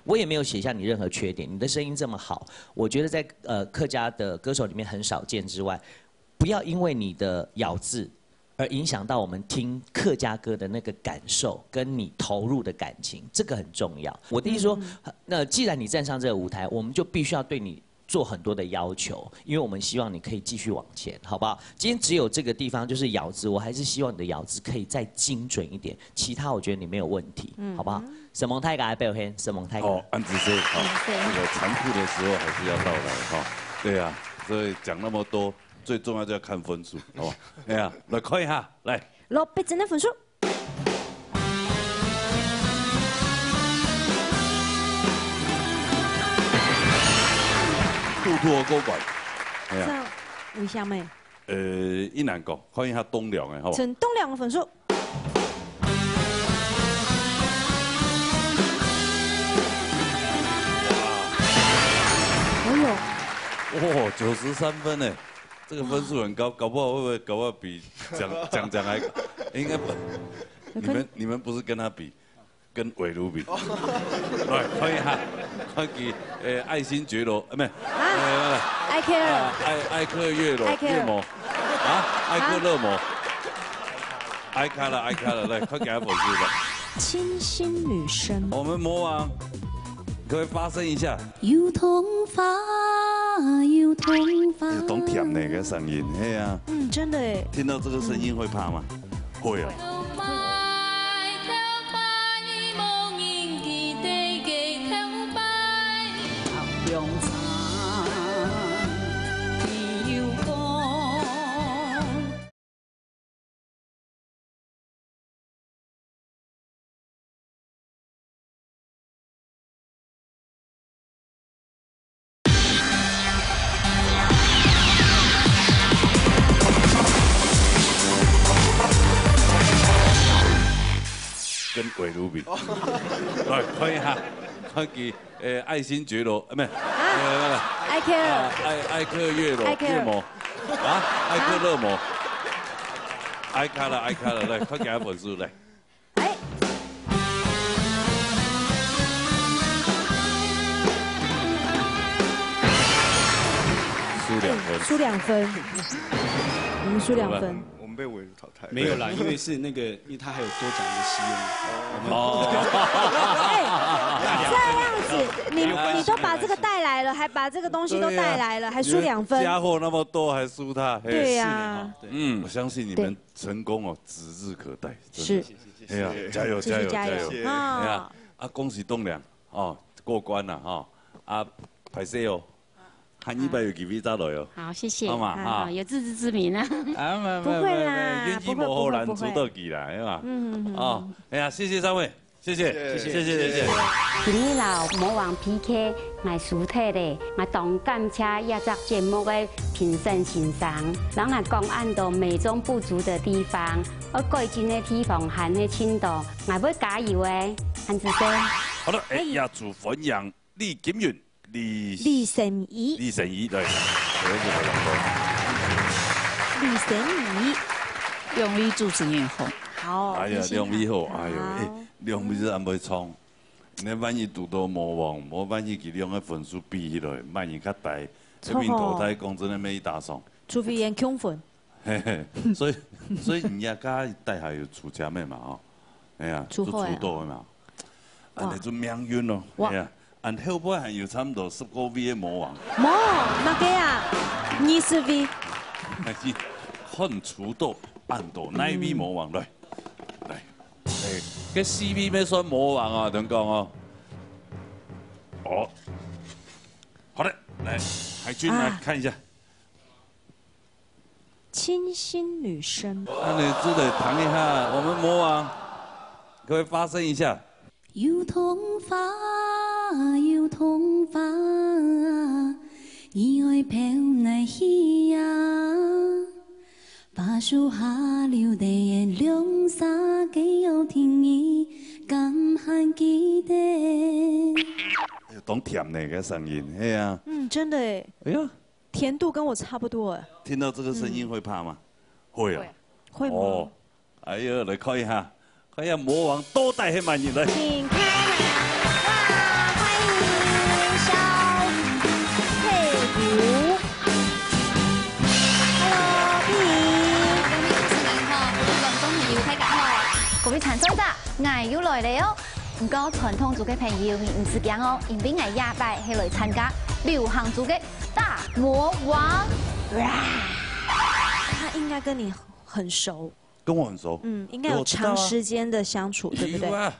我也沒有寫下你任何缺點，你的聲音這麼好，我覺得在，呃，客家的歌手裡面很少見之外，不要因為你的咬字而影響到我們聽客家歌的那個感受，跟你投入的感情，這個很重要。我的意思說，嗯。那既然你站上這個舞台，我們就必須要對你做很多的要求，因為我們希望你可以繼續往前，好不好？今天只有這個地方就是咬字，我還是希望你的咬字可以再精準一點，其他我覺得你沒有問題，嗯。好不好？承蒙大家的表現，承蒙大家。哦，恁仔細，哦，恁仔細。這個殘酷的時候還是要到來，哈。對啊，所以講那麼多，最重要就要看分數，好吧？哎呀，來看一下，來。六百分的分數。 杜杜高管。哎呀。這為什麼？呃，一難講，看一下棟樑的，好吧？陳棟樑的分數。哎喲。哦，九十三分呢，這個分數很高，搞不好會不會，搞不好比講，講講還，應該不，你們，你們不是跟他比， 跟偉如比。來，看一下，看佢，呃，愛新覺羅，呃，不是，呃，愛克，啊，愛，愛克月羅，愛克。月魔，啊，愛克熱魔，愛卡了，愛卡了，來，看佢个分數吧。清新女聲。我們魔王，可不可以發聲一下？有童話，有童話。哎喲，當甜呢，這聲音，嘿啊。嗯，真的耶。聽到這個聲音會怕嗎？會啊。 跟偉如比。來，看一下，看佢，呃，愛新覺羅，呃，不是，呃，不是，愛克。啊，愛，愛克月羅，愛克。月魔，啊，愛克熱魔，愛卡了，愛卡了，來，看佢个分數，來。 哎。輸兩分。輸兩分。你們輸兩分。好吧。被围炉淘汰。没有啦，因为是那个，因为他还有多讲一个西恩。哦，哎，这样子，你你都把这个带来了，还把这个东西都带来了，还输两分。家伙那么多，还输他，嘿。对呀，是的哈，对。嗯，我相信你们成功哦，指日可待，真的。是，哎呀，加油，加油，继续加油加油！啊！哎呀，啊，恭喜栋梁哦，过关了哈，啊，拍谢哦，还一百有几位再来哦。好，谢谢。好嘛哈啊，有自知之明啊。啊，没不会啦，不会不会不会。不好难出到几来嘛。嗯，哦，哎呀，谢谢三位，谢谢，谢谢，谢谢。今日老魔王 P K，𠊎输忒咧，𠊎當感谢這隻節目个評審先生，摎𠊎講恁多美中不足的地方，愛改進个地方還係盡多，𠊎會加油个，恁仔細。好了，哎，壓主分享李金云，李李心怡，李心怡，对，我也是很感动。李心怡，两位主持人好。好，哎呀，你先两位好，看哎呦，哎，两位是安排冲。你万一堵到魔王，我万一佢两个分数比起来，万一较低，这边淘汰讲真的没打爽。除非演恐粉，嘿嘿，所以所以你也刚才带还有出家妹嘛哦，哎呀，出货呀出道的嘛，啊，哇那就命运咯，哇哎呀，俺后背还有差不多十个位的魔王，无，那个啊，二十位，那是看出道，俺到哪位魔王来，来，哎，这四位没算魔王啊，等讲哦，哦，好的，来，海军来啊看一下。清新女生，那你就得弹一下，我们魔王，各位发声一下。油桐花，油桐花，你愛飄哪去呀？花樹下流的涼沙，該要聽你敢還記得？哎呦，當甜呢个声音，嘿啊，嗯，真的耶，哎呀，甜度跟我差不多哎，听到这个声音会怕吗？会啊。会吗？哦，哎呀，来看一下，看一下魔王到底係么人来。请开门，哇，欢迎萧佩瑜。Hello，佩瑜。各位主持人好，各位观众朋友，大家好。各位参赛者，𠊎又来了哦。不过传统组个朋友，你毋使惊哦，因为𠊎下摆係来参加流行组个大魔王。他应该跟你很熟，跟我很熟，嗯，应该有长时间的相处，对不对？有啊，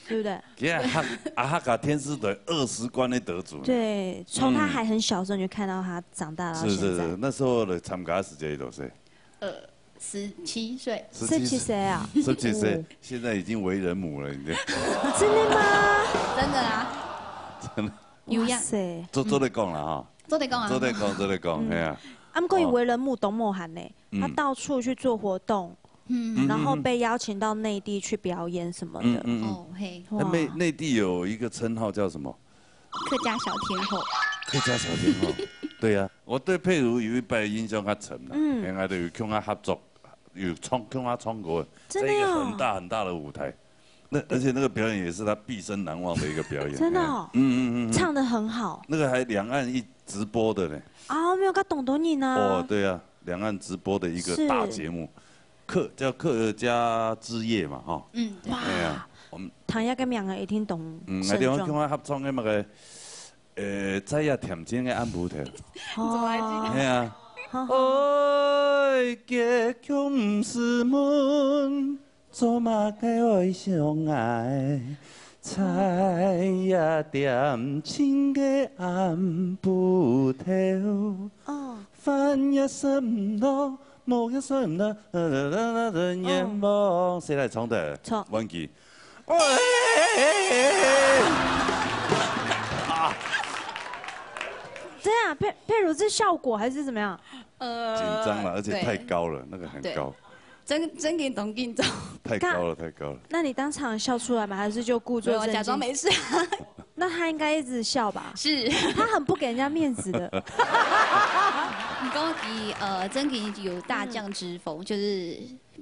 对不对？耶，阿阿哈卡天师队二十冠的得主呢。对，从他还很小的时候你就看到他长大到现在。是是是，那时候来参加时间有多岁？呃，十七岁，十七岁啊，十七岁哦，现在已经为人母了，你知道？真的吗？真的啊，真的，有样，哇塞，做做得讲了哈，做得讲啊，做得讲，做得讲，哎呀，他们过于为人母懂某涵呢，嗯他到处去做活动，嗯，然后被邀请到内地去表演什么的。嗯嗯嗯。哦嘿，哇那内内地有一个称号叫什么？客家小天后，客家小天后。对呀，我对佩瑜有一摆印象较深啦，嗯嗯，俺都有跟他合作，有唱跟他唱过，真的哦在一个很大很大的舞台，那而且那个表演也是他毕生难忘的一个表演。真的哦嗯嗯嗯嗯，唱的很好，那个还两岸一直播的呢。啊，没有跟懂懂你呢。哦，对啊，两岸直播的一个大节目，客叫客家之夜嘛，哈。嗯，对，哎呀，我们唐亚跟两个一定懂嗯，盛我地方跟装。我合唱的那个，呃，在呀甜甜的暗晡头。哦，哎呀，好爱结局毋是问，做么个爱相爱？在呀甜甜的暗晡头，哦，饭也食毋落，梦也睡毋落，愿望。谁来唱的？唱忘记。这样佩佩如这效果还是怎么样？呃紧张了，而且太高了，那个很对高，真真紧张紧张，太高了，太高了。那你当场笑出来吗？还是就故作所以我假装镇静？没事。那他应该一直笑吧？是，他很不给人家面子的。你讲起呃，真紧有大将之风，就是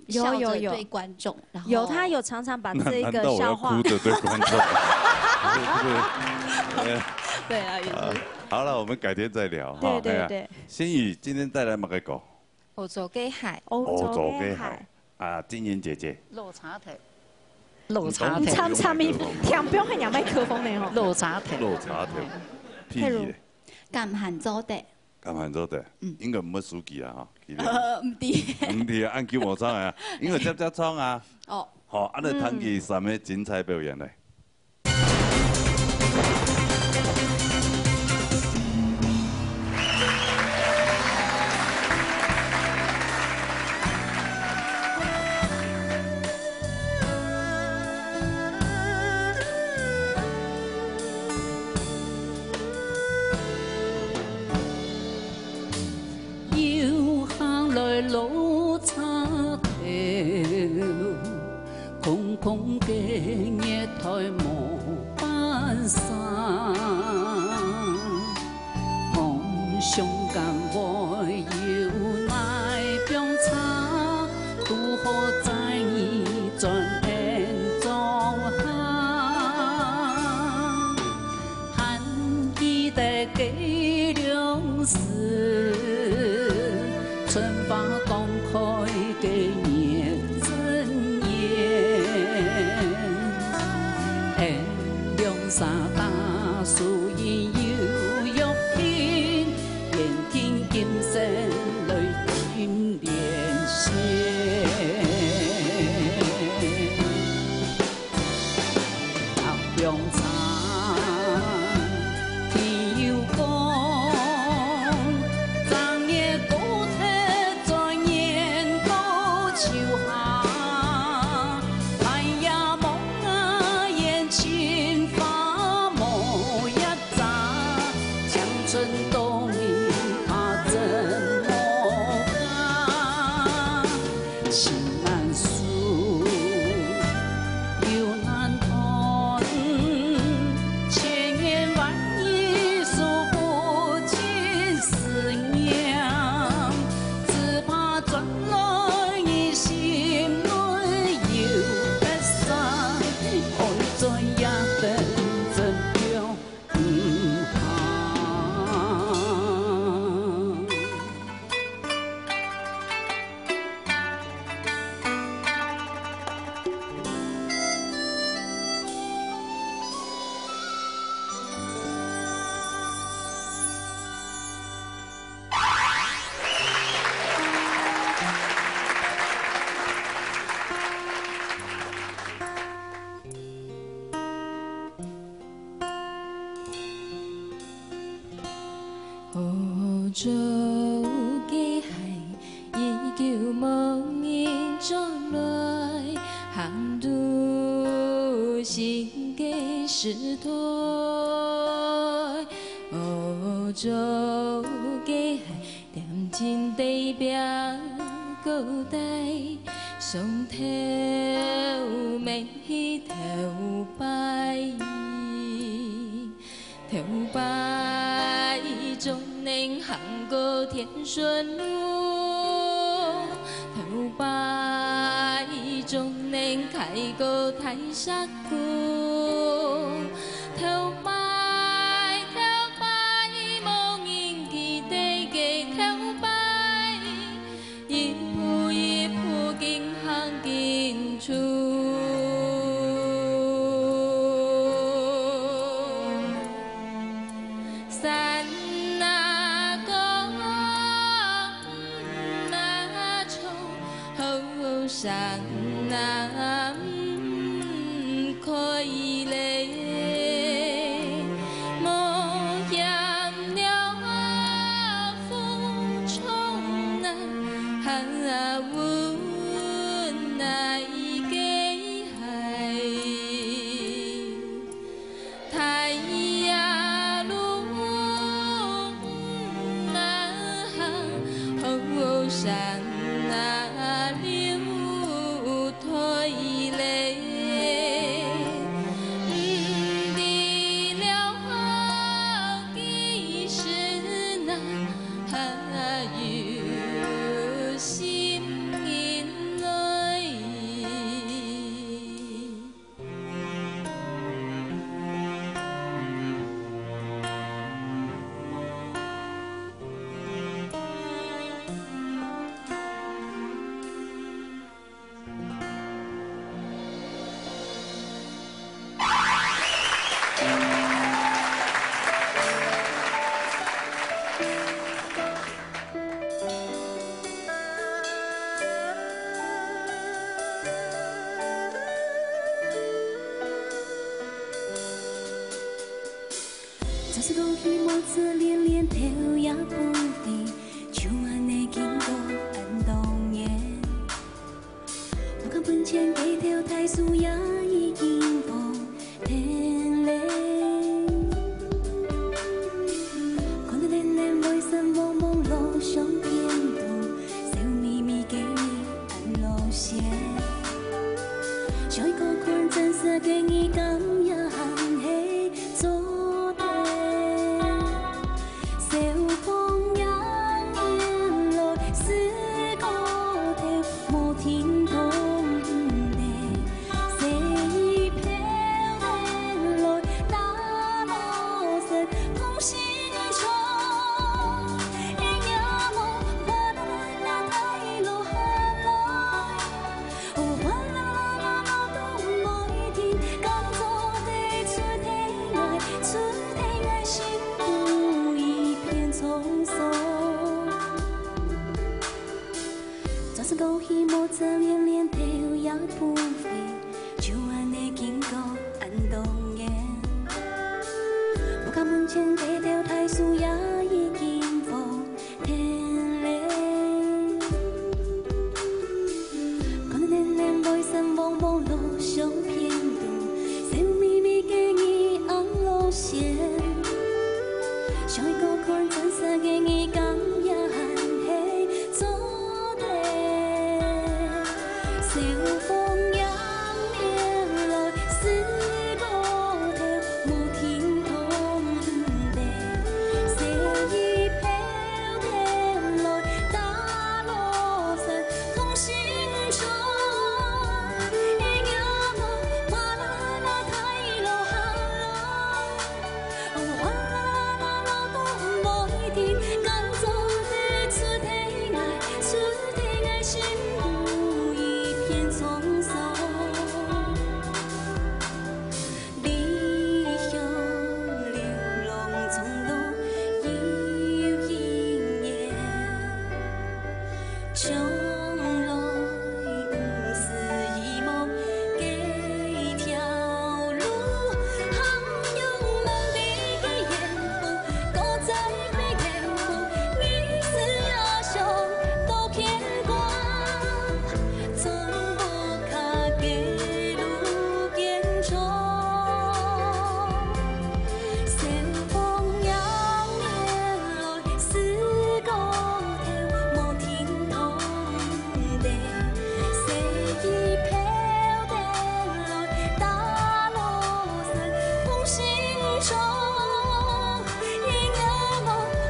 有笑着有有对观众，然后有，他有常常把那这一个难道我要笑话哭，着对观众？对不对？对啊，也是。好了，我们改天再聊哈。对对哎呀对，心宇今天带来么个歌？烏糟个鞋。烏糟个鞋。烏糟个鞋。啊，靜音姐姐。落差頭。落差頭。你等一下，參參伊，聽毋到係若麥克風呢吼。落差頭。落差頭。譬如咧？敢還做得。敢還做得？嗯。應該毋會輸佢啊，吼，佢了。呃，毋知。毋知啊，恁久無唱啊，應該接接唱啊。哦。好，恁樣聽佢三个精彩表演咧。 又行來落差頭，空空个月台無半儕。夢想敢會有哪放差，拄好載你轉𫣆莊下。 還記得該兩時，春花剛開个月正圓。𫣆兩儕打輸贏又約定，緣盡今生來尋連線。 白龍山，天有光，正月過忒轉年到秋下，半夜望啊，眼前花無一 青春到你怕怎麼辦？情難捨又難斷，千言萬語訴不盡思念。只怕轉來你心內有別山，愛轉也等怎樣？自古希望這連連頭也不回，就恁呢經過恁多年。屋下門前該條大樹也已經黃天亮。看到冷冷灰色茫茫路上變動，笑眯眯个你恁老些。像一個可能真實个你，敢也還係做得。 小風迎面來，四個頭無停動地，細雨飄落來，打落雪通心腸。一夜夢，嘩啦啦啦，大雨落下來。 天亮。看到冷冷灰色茫茫路上變動，笑眯眯个你恁老些。像一個可能真實个你，敢也還係做得。小風迎面來，四個頭無停動地，細雨飄 離鄉流浪從來有一年，從來毋是遺忘該條路，含勇望美个眼光，高再美个目，你是也想到牽掛。 從無腳个路堅壯，小風迎面來，四個頭無停動地，細雨飄落來，打落雪通心腸。一夜夢，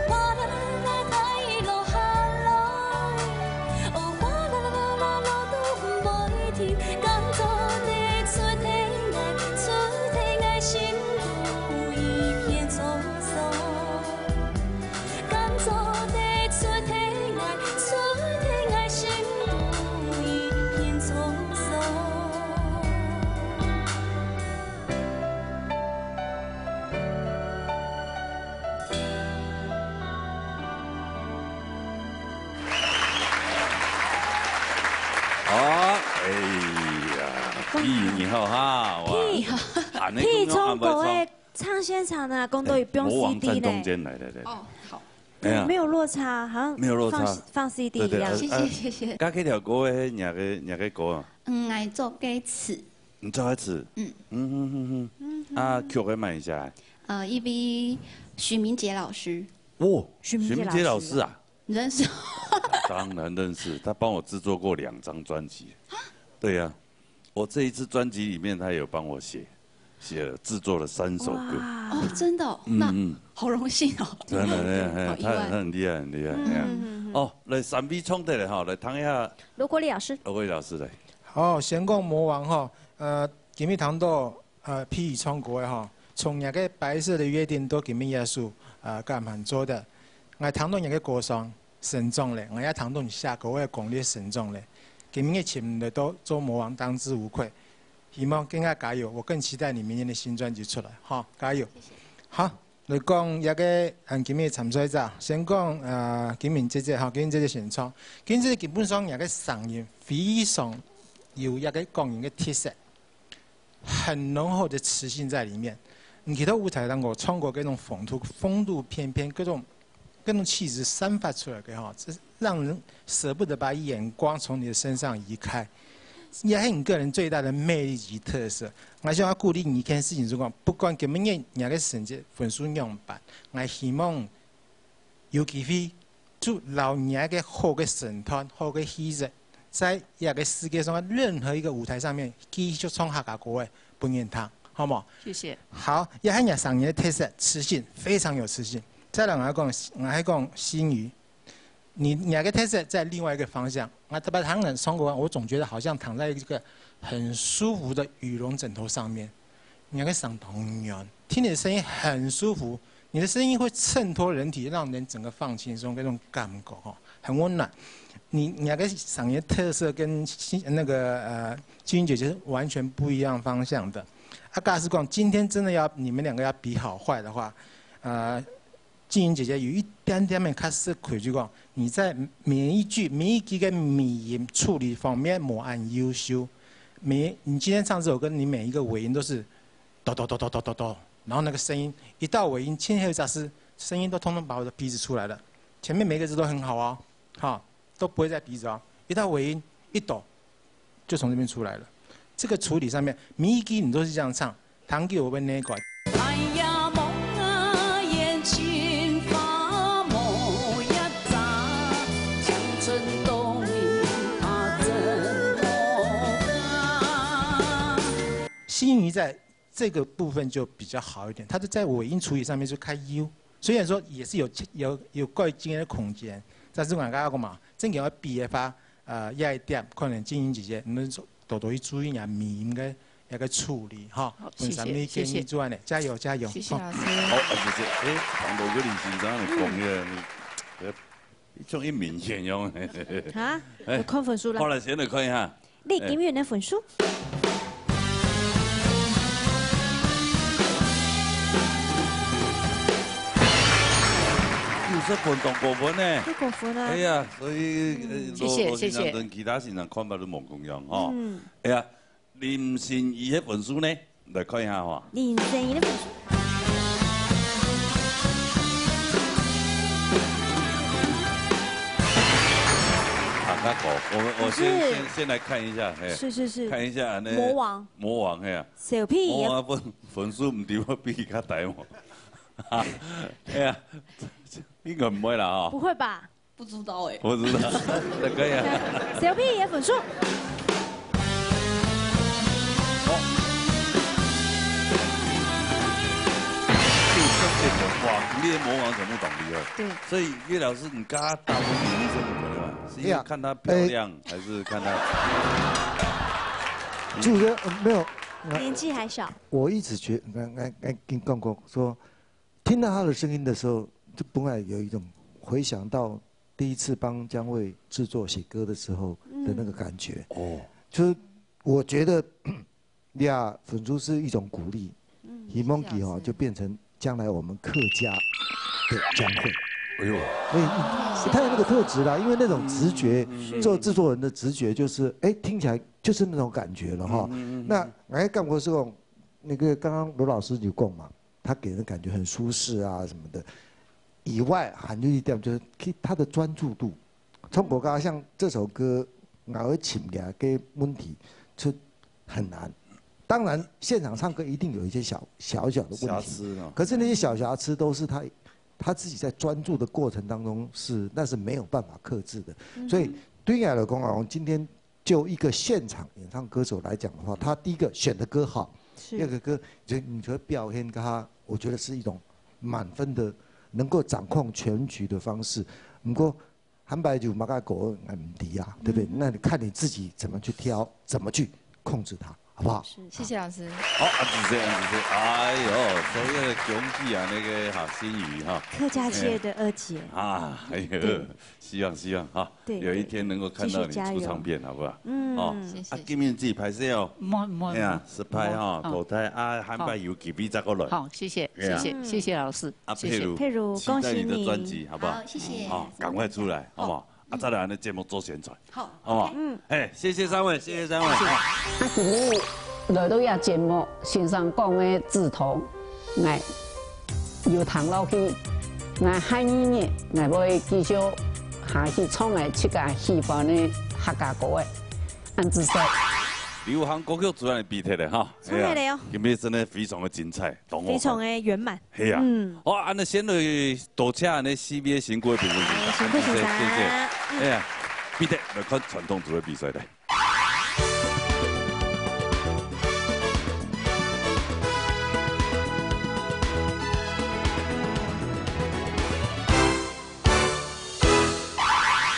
嘩啦啦啦，大雨落下來。 哦，嘩啦啦啦啦，路都毋會停，敢做得出體外，出體外心肚一片滄桑。敢做得出體外，出體外心肚一片滄桑。 好，哎呀，皮你好哈，哇，皮，恁呢皮唱歌个唱先生啊，講到有放哎，魔王站中間，來，來，來。哦，好。哎呀。沒有落差，好像沒有落差。放，放CD一樣。對，對，呃，謝謝，謝謝。呃，該，該條歌个，你个，你个歌啊？嗯，𠊎作个詞。你作个詞？嗯。嗯，嗯，嗯，嗯。啊，曲个麼人寫个？呃，一位許明杰老師。哦，許明杰老師。許明杰老師啊？ 你認識？當然認識，他幫我製作過兩張專輯。對呀，我這一次專輯裡面，他有幫我寫，寫了製作了三首歌。哇。哦，真的哦，嗯，那嗯。好榮幸哦。真的，真的，好意外。他，他很厲害，很厲害，嗯，哎呀。嗯，嗯，嗯。哦，來，三位唱得了哈，來聽一下。羅國立老師。羅國立老師，來。好，先講魔王哈，呃，今日聽到 呃，皮唱歌个吼，從若个白色的約定到今晡日耶穌，呃，敢還做得。𠊎聽到若个歌聲成長咧，𠊎也聽到你寫歌个功力成長咧。今晡日請你來到做魔王當之無愧，希望更加加油，我更期待你明年的新專輯出來，哈，加油。謝謝。好，來講這个，嗯，今晡日參賽者，先講，呃，金敏姐姐，哈，金敏姐姐先唱。金敏姐姐基本上若个聲音非常有一个個人个特色。 很濃厚的磁性在裡面。你去到舞台當中唱歌，該種風度、風度翩翩，各種各種氣質散發出來个哈，這讓人捨不得把眼光從你的身上移開。也係你個人最大的魅力及特色。我想要鼓勵你一件事情，就講，不管今晡日你个成績分數仰般，我希望有機會就摎你个好个身段、好个氣質，在這个世界上任何一个舞台上面繼續唱客家歌个，分人聽，好無？謝謝。好，這係你聲音个特色，磁性，非常有磁性。再來，𠊎講，𠊎還講心語，你，你个特色在另外一个方向。𠊎特別聽人唱歌，我總覺得好像躺在一個很舒服的羽絨枕頭上面。 你个聲當軟，聽你的聲音很舒服，你的聲音會襯托人體，讓人整個放輕鬆，那種感覺吼，很溫暖。你，你个聲音特色跟新，那個，呃，金雲姐姐是完全不一樣方向的。啊，假使講今天真的要，你們兩個要比好壞的話，呃， 靜雲姐姐有一點點个較吃虧，就講你在每一句、每一句个尾音處理方面無恁優秀。每，你今天唱這首歌，你每一个尾音都是哆哆哆哆哆哆哆，然後那個聲音一到尾音，前後假是聲音都通通跑到鼻子出來了，前面每個字都很好哦，哈，都不會在鼻子哦，一到尾音一哆，就從這邊出來了。這個處理上面，每一句你都是這樣唱， 糖給我們那个。哎呀，梦啊，眼睛发梦呀，咋，青春多你怕怎么啊？心语在这个部分就比较好一点，它是在尾音处理上面就开 U，虽然说也是有，有，有改进的空间，但是我刚刚讲嘛，正经要比的话，呃，也一点，可能静音姐姐，你们多多去注意人家尾音个 一个处理哈。好，谢谢，分三位建议做完了，加油加油！谢谢老师。好，谢谢。哎，唐伯虎李先生，你讲个，你，呃，像一明显样。啊，哎，有看分数啦。好了，先来看一下。你今日的分数？有十分当高分呢。太高分了。哎呀，所以，呃，谢谢，谢谢。跟其他先生看法都无共样哈。嗯。哎呀， 林心怡个分数呢？来看一下哈。林心怡个分数。啊，那个，我们，我先，先，先来看一下，嘿，是，是，是。看一下那魔王。魔王，嘿啊。小屁也魔王分，分数毋对，我比伊较低嘛。哎呀，应该毋会啦，哈。不会吧？ 不知道哎。我知道，那可以啊。小屁也分数。好。哇，你的模仿什么懂厉害？对。所以叶老师，你跟他大部分年龄是不可能嘛？是因为看她漂亮，还是看她？主持人，呃，没有，呃，年纪还小。我一直觉，我，我，我跟你讲过，说，听到她的声音的时候，就本来有一种回想到第一次帮江蕙制作写歌的时候的那个感觉。哦。就是我觉得，呀，粉珠是一种鼓励，嗯，希望以后，谢谢老师。就变成将来我们客家的江蕙。哎呦。所以，她有那个特质啦，因为那种直觉，嗯，嗯，嗯。做制作人的直觉就是，哎，听起来就是那种感觉了哈。嗯，嗯，嗯，嗯。那，哎，感觉是讲，那个刚刚罗老师有讲嘛， 他给人感觉很舒适啊什么的。以外，还有一点就是，其实他的专注度，从我刚刚像这首歌，我会请给他给问题，是很难。当然，现场唱歌一定有一些小，小小的问题，瑕疵啊。可是那些小瑕疵都是他，他自己在专注的过程当中是，那是没有办法克制的。嗯哼。所以对于我来讲啊，我今天 就一个现场演唱歌手来讲的话，他第一个选的歌好，是。第二个歌，你觉得，你觉得表现跟他，我觉得是一种满分的，能够掌控全局的方式。不过，坦白讲，马卡狗，哎，唔知啊，对不对？嗯。那你看你自己怎么去挑，怎么去控制它，好不好？是，谢谢老师。好，啊，谢谢，谢谢。哎呦，所有的兄弟啊，那个哈，心语哈。客家界的二姐。啊，哎呦。对。 希望，希望哈，对，有一天能够看到你出唱片，对，对。好不好？嗯。哦，谢谢，啊，谢谢。今年自己拍摄哦。莫，莫，哎呀，莫。失败哈，哦。淘汰啊，下摆有机会再过来。好，谢谢，哎呀。谢谢，谢谢老师，啊，谢谢。佩如，佩如，期待你的专辑，恭喜你。好不好？好，谢谢。好，赶快出来，好不好？啊，再来，咱节目做宣传，好，好不好？OK。嗯。哎，谢谢三位，谢谢三位。啊，今日来到这节目，先生讲的止痛， ，𠊎有聽落去，𠊎下二日，𠊎會繼續下去唱𠊎自家喜歡个客家歌仔。恁仔細。流行歌曲主辦个比賽了哈，上來了哦。哎呀，今天真的非常的精彩，當好看。非常的圓滿。係啊。嗯。好，恁樣先來多謝恁樣四位个辛苦个評審先生，哎，辛苦先生。謝謝。哎呀，比賽來看傳統組个比賽來。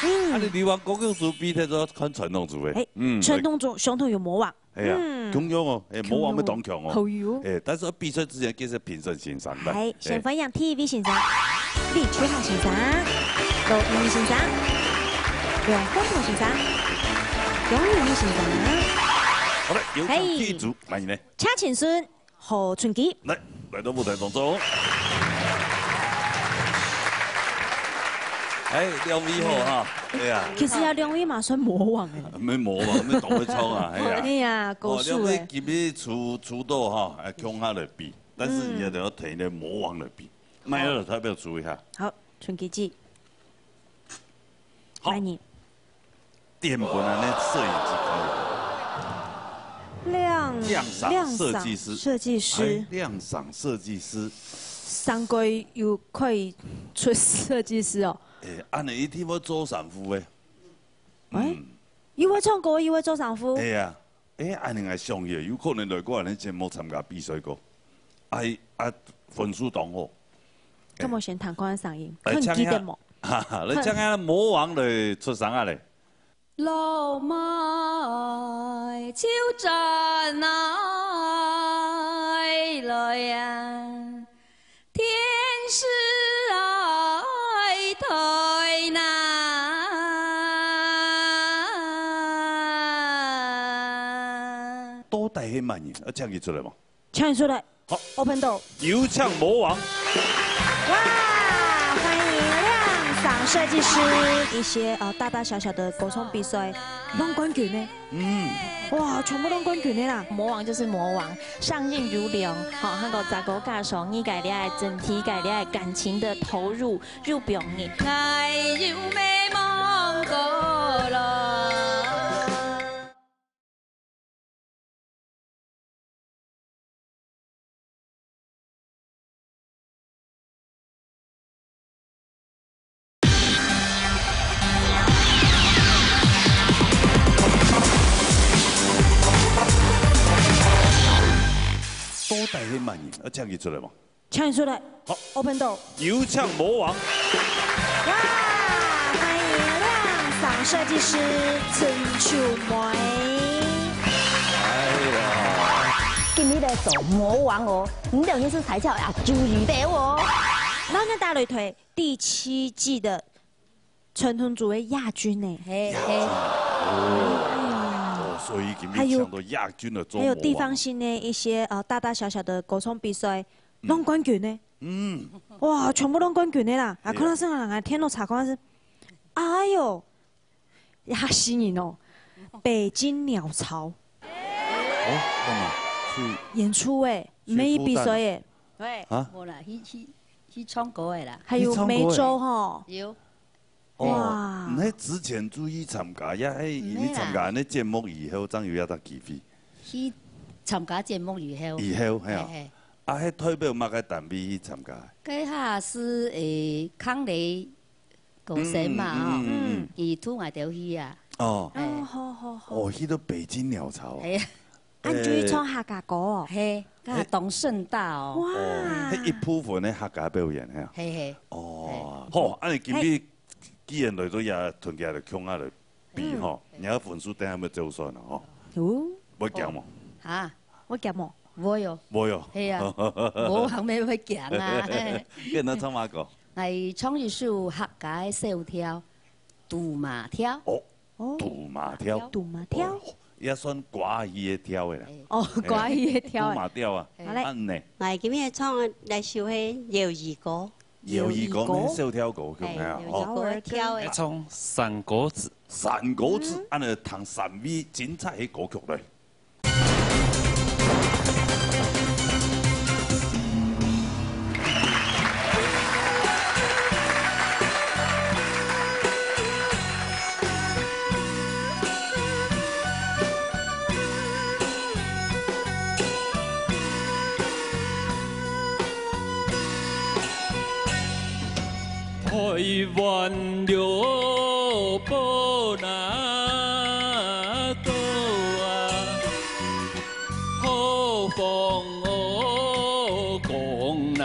嗯。啊，你流行歌曲組比賽就看傳統組个。哎，嗯，傳統組上頭有魔王。哎呀，嗯。共樣哦，哎，共樣哦。魔王乜當強哦。好有。哎，但是比賽之前，其實評審先生來。哎，先歡迎第一位先生，李秋華先生、羅一鳴先生、梁冠宏先生、楊永義先生。好了，有請第一組，嘿。來，你呢？ 謝清順、何春琪。來，來到舞台當中。哎，兩位好哈，哎呀。其實啊，兩位嘛算魔王哎。無魔王，無當會唱啊，哎呀。哎呀，高手哎。哦，兩位今日出，出道哈，哎，共下來比，但是你也得要同你个魔王來比，嗯。莫要代表輸一下。好，春琪姐。好。歡迎。 電本啊，那攝影機可以。亮，亮賞設計師。亮賞設計師。哎，亮賞設計師。上個月又可以出設計師哦。哎，恁樣一定會做衫褲誒。哎，嗯。又會唱歌，又會做衫褲。哎呀。 哎，恁樣𠊎想起來，有可能來過恁樣節目參加比賽過。哎，啊，分數當好。敢無先聽看聲音，哎，看記得無？哈哈，來，請下魔王來出聲啊咧。老妹就轉來來啊， 天使愛台南。到底係麼人？愛請佢出來無？請佢出來。好。Open door。有請魔王。哇，歡迎亮賞設計師，一些，呃，大大小小的歌唱比賽，攏冠軍呢。 嗯。哇，全部都冠軍的啦！魔王就是魔王，上任如龍，吼，還有十個加上你个這个整體个這个感情的投入，入表你。愛有美夢過咯。 到底係麼人？愛請佢出來無？請佢出來。好。Open door。有請魔王。哇，歡迎亮賞設計師陳秋妹。哎呀。今日來做魔王哦，你兩人係才叫啊，注意的哦。然後呢，大家來推 第七季的傳統組的亞軍呢。嘿，嘿。哦，所以今日搶到亞軍了，還有地方性的一些，呃，大大小小的歌唱比賽，嗯。攏冠軍呢。嗯。哇，全部攏冠軍的啦！啊，對啊。看到現場人啊，天都查看是，哎喲， 嚇死人哦！北京鳥巢。哦，幹嘛？去演出欸，去沒比賽欸。對，啊？無啦，去，去，去唱歌的啦。還有梅州吼。有。哦，哇。你之前就去參加，也係因為參加恁樣節目以後，正有這隻機會。去參加節目以後。以後，係啊。嘿，嘿。啊，係代表麼个單位去參加？該下係，誒，康雷 歌星嘛，吼，嗯，嗯，嗯，嗯。佢渡𠊎兜去啊。哦。哎。哦，好，好，好。哦，去到北京鳥巢哦。哎呀。啊，你就去唱客家歌哦。嘿，啊，當盛大哦。哇。哦，係一部分的客家表演，係啊。嘿，嘿。哦，嘿。好，恁樣今日既然來到這，同佢來共下來比吼，嗯。你个分數等下愛照算了吼。哦。會驚無？啊？會驚無？ 無喲。無喲。係啊，無還沒會驚啊。你愛唱麼个？來唱一首客家个小調，杜嫲調。哦，哦。杜嫲調。杜嫲調。哦，也算歌仔戲个調个啦。哎。哦，歌仔戲个調个。杜嫲調啊，哎。好嘞。恁樣呢？來，今日唱个來首係友誼歌。友誼歌，友誼歌。那小調歌曲，哎，哎呀，友誼歌，哦。來唱山歌子。山歌子，嗯。恁樣聽三位精彩个歌曲來。彎了波那多啊，好風哦，講那。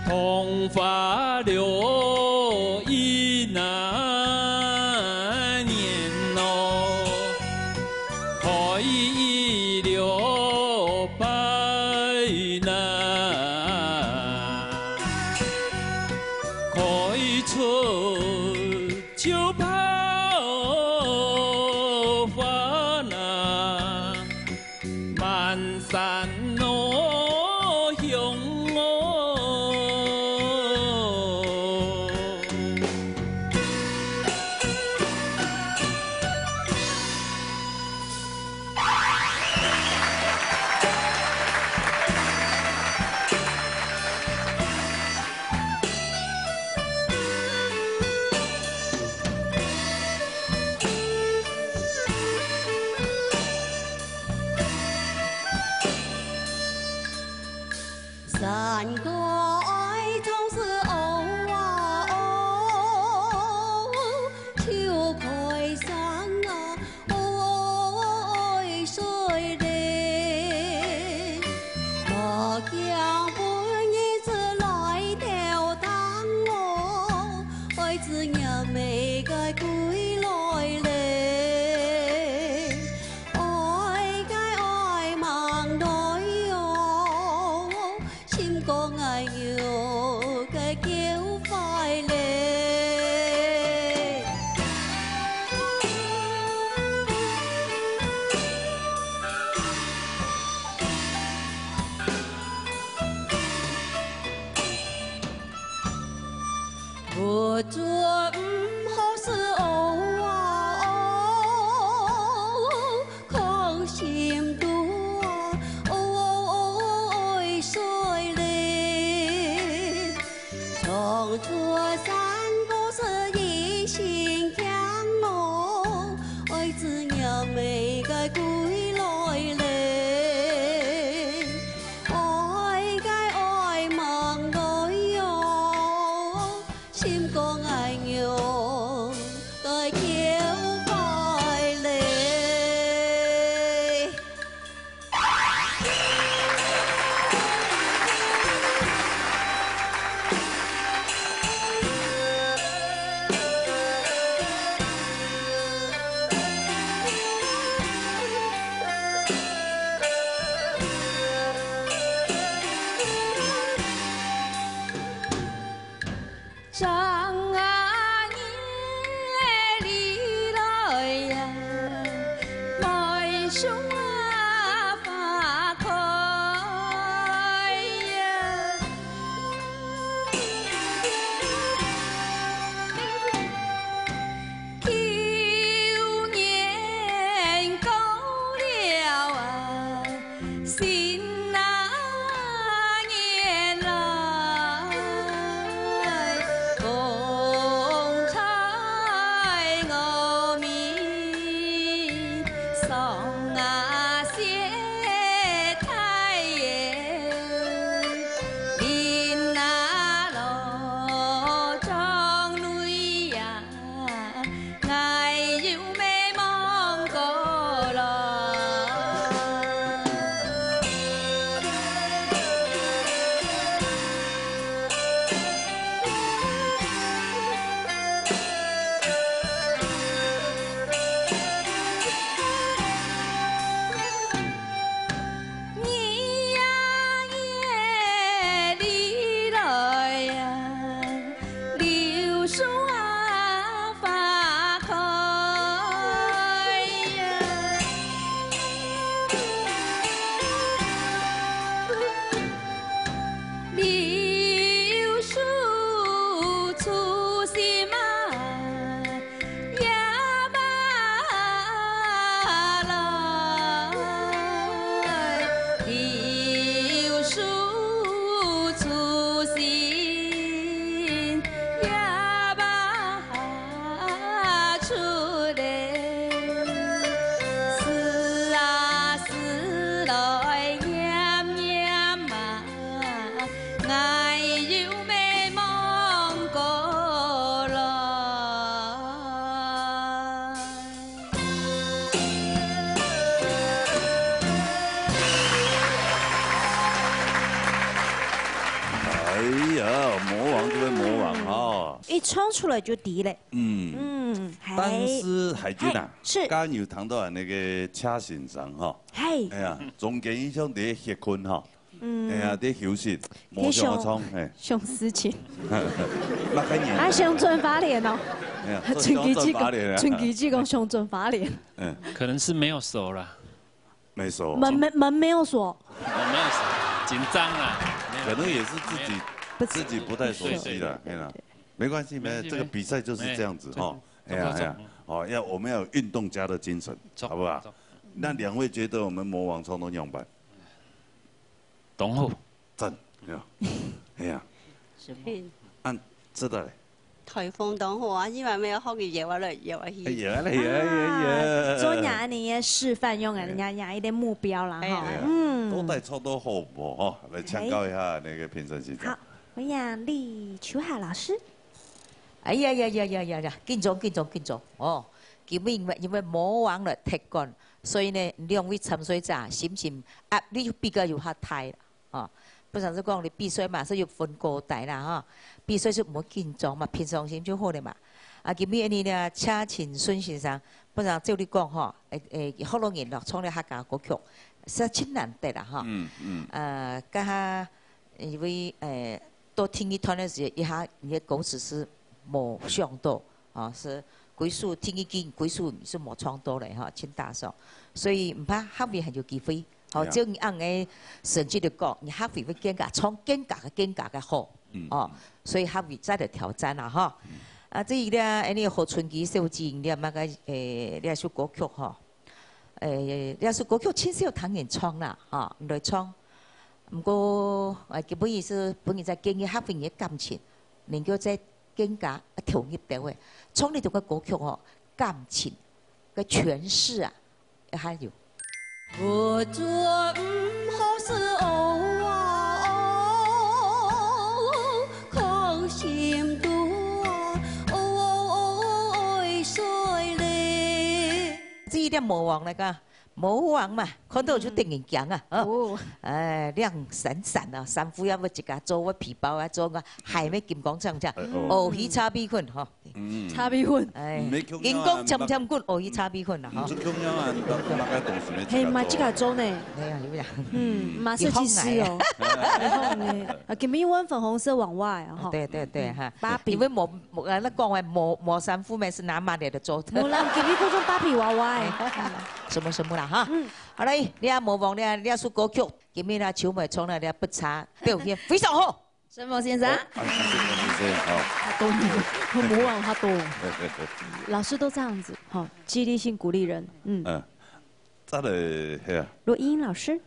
桐花落雨那年咯，開一了擺那，開出 就拋花那，滿山落香哦。山歌愛唱時哦啊哦，秋開山啊， 哦，水嘞，莫驚分人知來偷聽哦，愛知若妹个歸來嘞，愛个愛吂來哦， 心肝愛肉个叫快嘞。佛祖毋好使哦啊哦， 空心肚啊，哦，水嘞，唱出山歌是一心腔哦，愛知若妹个歸來嘞，愛个愛吂來哦。 心肝愛肉个叫快嘞。一唱出來就知了。嗯，嗯，但是海軍啊，嘿，是，剛剛有談到那個車先生哈，嘿，哎呀，中間一向在歇睏哈，嗯，哎呀，在休息，無想要唱，嘿，想事情，那個年代，啊，想轉花蓮哦，哎呀，春季季講，春季季講想轉花蓮，嗯，可能是沒有熟啦。 沒熟。門沒門沒有鎖。門沒有鎖，緊張啦。可能也是自己自己不太熟悉了，對啦，沒關係，沒這個比賽就是這樣子哈。哎呀哎呀，哦，要我們要有運動家的精神，好不好？那兩位覺得我們魔王唱到仰般？當好，讚，哎呀，哎呀，按這个嘞。 颱風當好啊，因為沒有好个搖啊來搖啊去。哎呀，哎呀，哎呀，哎呀。做人你也示範用啊，人家人家一个目標啦哈。哎呀，嗯，都帶超多好不哈？來請教一下那個評審先生。好，我想立秋海老師。哎呀呀呀呀呀呀，緊張緊張緊張哦！今日因為因為魔王來踢館，所以呢，兩位參賽者心情壓力比較有較大啦。 哦，不然是講你比賽嘛，是有分高低啦哈。比賽是毋好緊張嘛，平常心就好了嘛。啊，今日呢，車清順先生，不然照你講吼，誒誒，學老人咯，唱了客家歌曲，是真難得啦哈。嗯嗯。呃，剛剛因為誒，到第二段的時候，一下你的歌詞是無想到，啊，是歸屬第二句，歸屬你是無唱到了哈，真打爽。所以毋怕，後面還有機會。 好，照你恁个成績來講，你下回會更加唱更加个更加个好，哦，所以下回再來挑戰啦哈。啊，至於咧，恁呢何春枝小姐，你那個誒，這首歌曲哈，誒，這首歌曲真少聽人唱啦，哈，毋來唱。毋過，誒，基本意思，本人在建議下回你个感情，能夠再更加投入到位，唱你這個歌曲哦，感情个詮釋啊， 還有。我做毋好事哦啊哦，空心肚啊，哦，愛睡咧。這一點魔王來講，魔王嘛，看到就得人驚啊，啊。哦。哎，亮閃閃啊，衫褲也要自家做，我皮包啊做，我鞋要金光閃閃，哎，哦。哦，去擦鼻粉吼。 嗯。擦鼻粉。哎，毋係共樣啊，人講甜甜滾，哦，去擦鼻粉啦，吼。毋係共樣啊，你到底哪個東西沒吃到？嘿，嘛，這個做呢。哎呀，有呀。嗯，嘛設計師哦。你看呢？啊，今日換粉紅色娃娃啊，吼。對對對，哈。芭比。因為無，無，呃，那講話無，無衫褲咩，是拿馬來的做的。無啦，今日各種芭比娃娃哎。什麼什麼啦，哈。嗯。好嘞，你也無忘了，你也首歌曲，今日呢，秋妹唱了，你也不差，表現非常好。 沈峰先生。哦，啊，謝謝，謝謝，好。較多，我模仿較多。老師都這樣子，吼，激勵性鼓勵人，嗯。嗯，再來，係啊。羅英老師。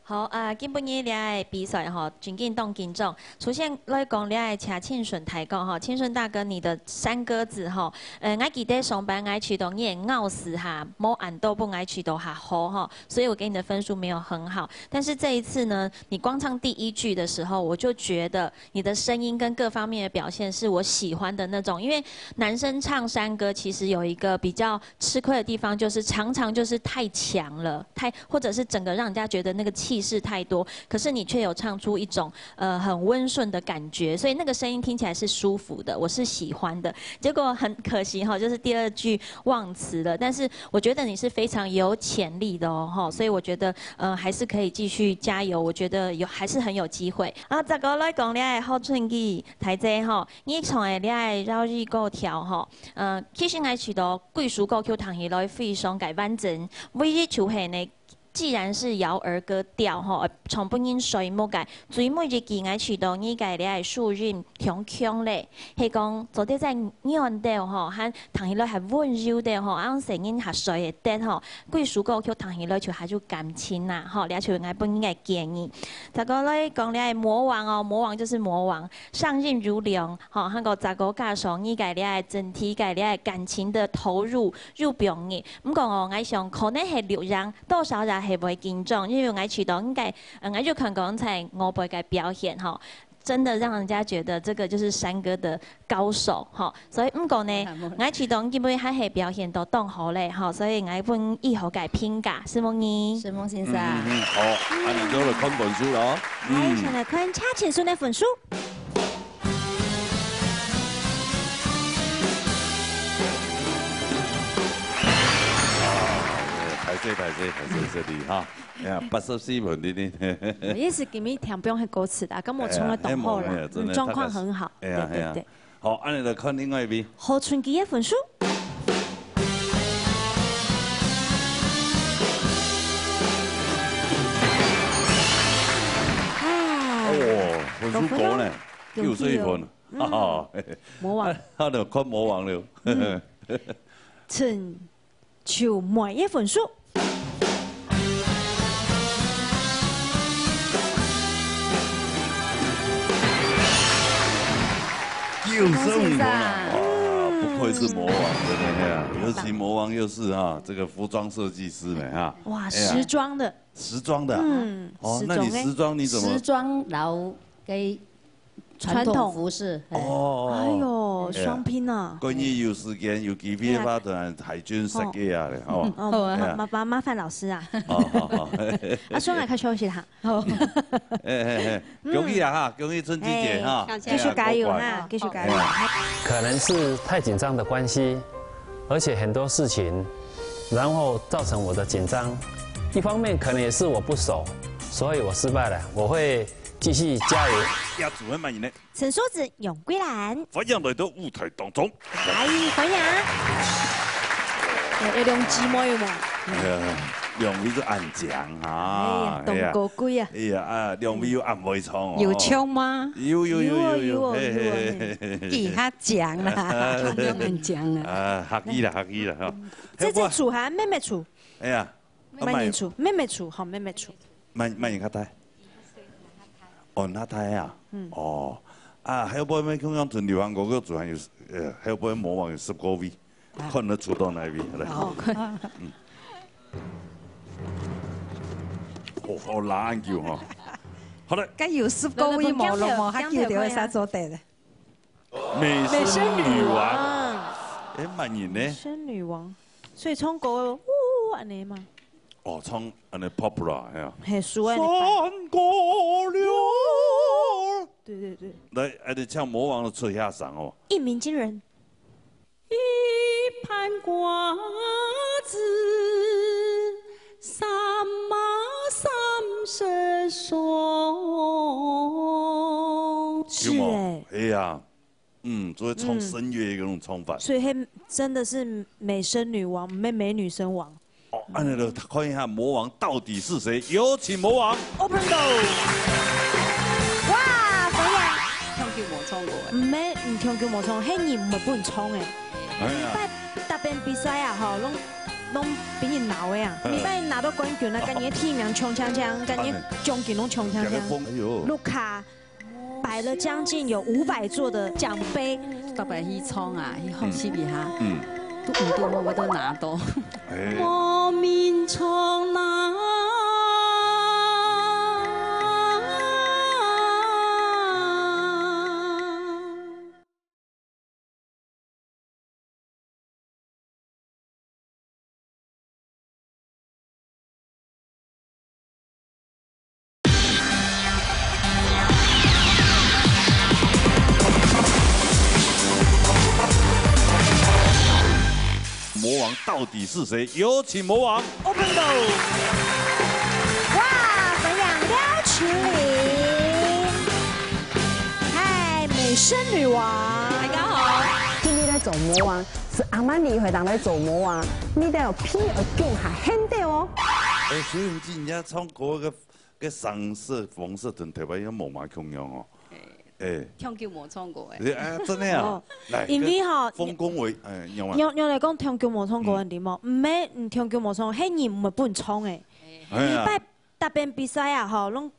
好，啊，今晡日這个比賽吼，真緊當緊張。首先來講這个車清順大哥吼，清順大哥，你的山歌子吼，呃，𠊎記得上擺𠊎去到你个鬧事哈，無恁多分𠊎去到較好吼，所以我給你的分數沒有很好。但是這一次呢， 你光唱第一句的時候，我就覺得你的聲音跟各方面的表現是我喜歡的那種。因為男生唱山歌其實有一個比較吃虧的地方，就是常常就是太強了，太，或者是整個讓人家覺得那個氣勢太多，可是你卻有唱出一種，呃，很溫順的感覺，所以那個聲音聽起來是舒服的，我是喜歡的。結果很可惜哈，就是第二句忘詞了，但是我覺得你是非常有潛力的哦，吼，所以我覺得 呃，還是可以繼續加油，我覺得有，還是很有機會。啊，再過來講，這个何春枝大姐吼，你唱个這个搖兒歌調吼，呃，其實𠊎試著幾首歌曲聽起來非常个完整，唯一就係呢，既然是搖兒歌調吼，呃，唱分人睡目个，最尾一句𠊎試著你个這个收音 強強咧，係講做得再軟兜吼，還聽起來還溫柔兜吼，恁樣細人較睡得得吼。幾首歌曲聽起來就較有感情啦，吼，這就𠊎本人个建議。再過來講這个魔王哦，魔王就是魔王，上任如龍，吼，還過再過加上你个這个整體个這个感情的投入又不容易。毋過哦，𠊎想可能係錄音多少也係會緊張，因為𠊎試著應該，呃，𠊎就看剛才外背个表現吼， 真的讓人家覺得這個就是山歌的高手，吼。所以毋過呢，𠊎試著今晡日還係表現到當好咧，吼，所以𠊎分一好个評價，承蒙你。承蒙先生。嗯，嗯，好，恁樣就來看分數囉。來，先來看車清順个分數。對，歹勢，歹勢，失禮哈。哎呀，八十四分，你，你。也是今日聽不用很歌詞的，跟我唱得懂後啦，哎呀，哎呀，真的，嗯，狀況很好，大概是，哎呀，對，對，哎呀。對。好，恁樣來看另外一位。何春枝个分數。哎。哦，分數高呢，九十一分，嗯。哈哈。魔王。啊，那就看魔王了。嗯。陳 秋妹个分數。九十五分啊！哇，不愧是魔王，真的呀！尤其魔王又是啊，這個服裝設計師呢，哈。哇，哎呀。時裝的。時裝的啊？嗯，哦，那你時裝呢？時裝你怎麼？時裝，然後給 傳統服飾，傳統。哦。哎喲，哎呀，雙拼啊。過年有時間、有機會个話，哎呀。同海軍設計啊咧，哦。哦，好啊。哎呀。麻，麻，麻煩老師啊。好，好，好。啊，順便較休息哈。好。哎，哎，哎，恭喜啊哈，恭喜春枝姐哈。哎，感謝。繼續加油哈，哎呀，繼續加油。哎呀。可能是太緊張的關係，而且很多事情，然後造成我的緊張。一方面可能也是我不熟，所以我失敗了。我會繼續加油。壓軸个麼人呢？ 陳淑子、楊桂蘭。歡迎來到舞台當中。來，歡迎。哎，有兩姊妹有無？哎呀，兩位都恁靚啊！哎呀，當高貴啊！哎呀，啊，兩位又恁會唱哦。有唱嗎？有，有，有，有，有，有哦，嘿，有哦，嘿，嘿，嘿。底下講啦，嘿，嘿，嘿。很講啦。啊，客氣啦，客氣啦，哈。這，這組合，妹妹組。哎呀， 妹妹組，妹妹組，好，妹妹組。麼，麼人較大？哦，那大啊。嗯。哦，啊，後背愛共樣準流行歌曲組還有，呃，後背魔王有十個位，啊。看你出到哪位，來。哦，看。嗯。哦，好，拉恁久哈。好了。該有十個位無咯，無較久就會煞做得了。 美聲女王。美聲女王。哎，麼人呢？美聲女王，所以唱歌，嗚，恁呢嘛。哦，唱恁呢pop啦，係啊。嘿，輸恁呢。山歌了。對，對，對。來，恁呢唱魔王个吹下嗓哦。一鳴驚人。一盤瓜子，三媽三嬸送。是欸。有無？哎呀。 嗯，就會唱聲樂个那種唱法。嗯。所以係真的是美聲女王，毋係美女聲王。哦，恁呢就看一下魔王到底是誰，有請魔王。Open door。哇，歡迎。唱久無唱過欸。毋係，毋唱久無唱，係你毋會分唱欸。哎呀。每擺答辯比賽啊，吼，攏，攏分人鬧个啊。嗯。每擺拿到冠軍啊，佮你个第一名衝鏘鏘，佮你个獎金攏衝鏘鏘。哎喲。盧卡 擺了將近有五百座的獎盃。逐擺去唱啊，去學習一下，嗯。都毋對，我，我都拿到。哎。莫名衝啊！魔王到底是誰？有請魔王。Open door。哇，歡迎廖群玲。嗨，美聲女王。大家好。今日來做魔王，係阿曼尼會當來做魔王，你得有皮而共下很多哦。哎，所以你今日唱歌个 个聲色、方式同頭擺又無麼共樣哦。哎。哎。唱久無唱過哎。哎，真的啊？哦，來，因為吼，豐功偉，哎，仰啊？仰，仰來講，唱久無唱過，嗯。你無？毋係，嗯，唱久無唱，係你毋會分唱哎。哎呀。你擺答辯比賽啊，吼，攏，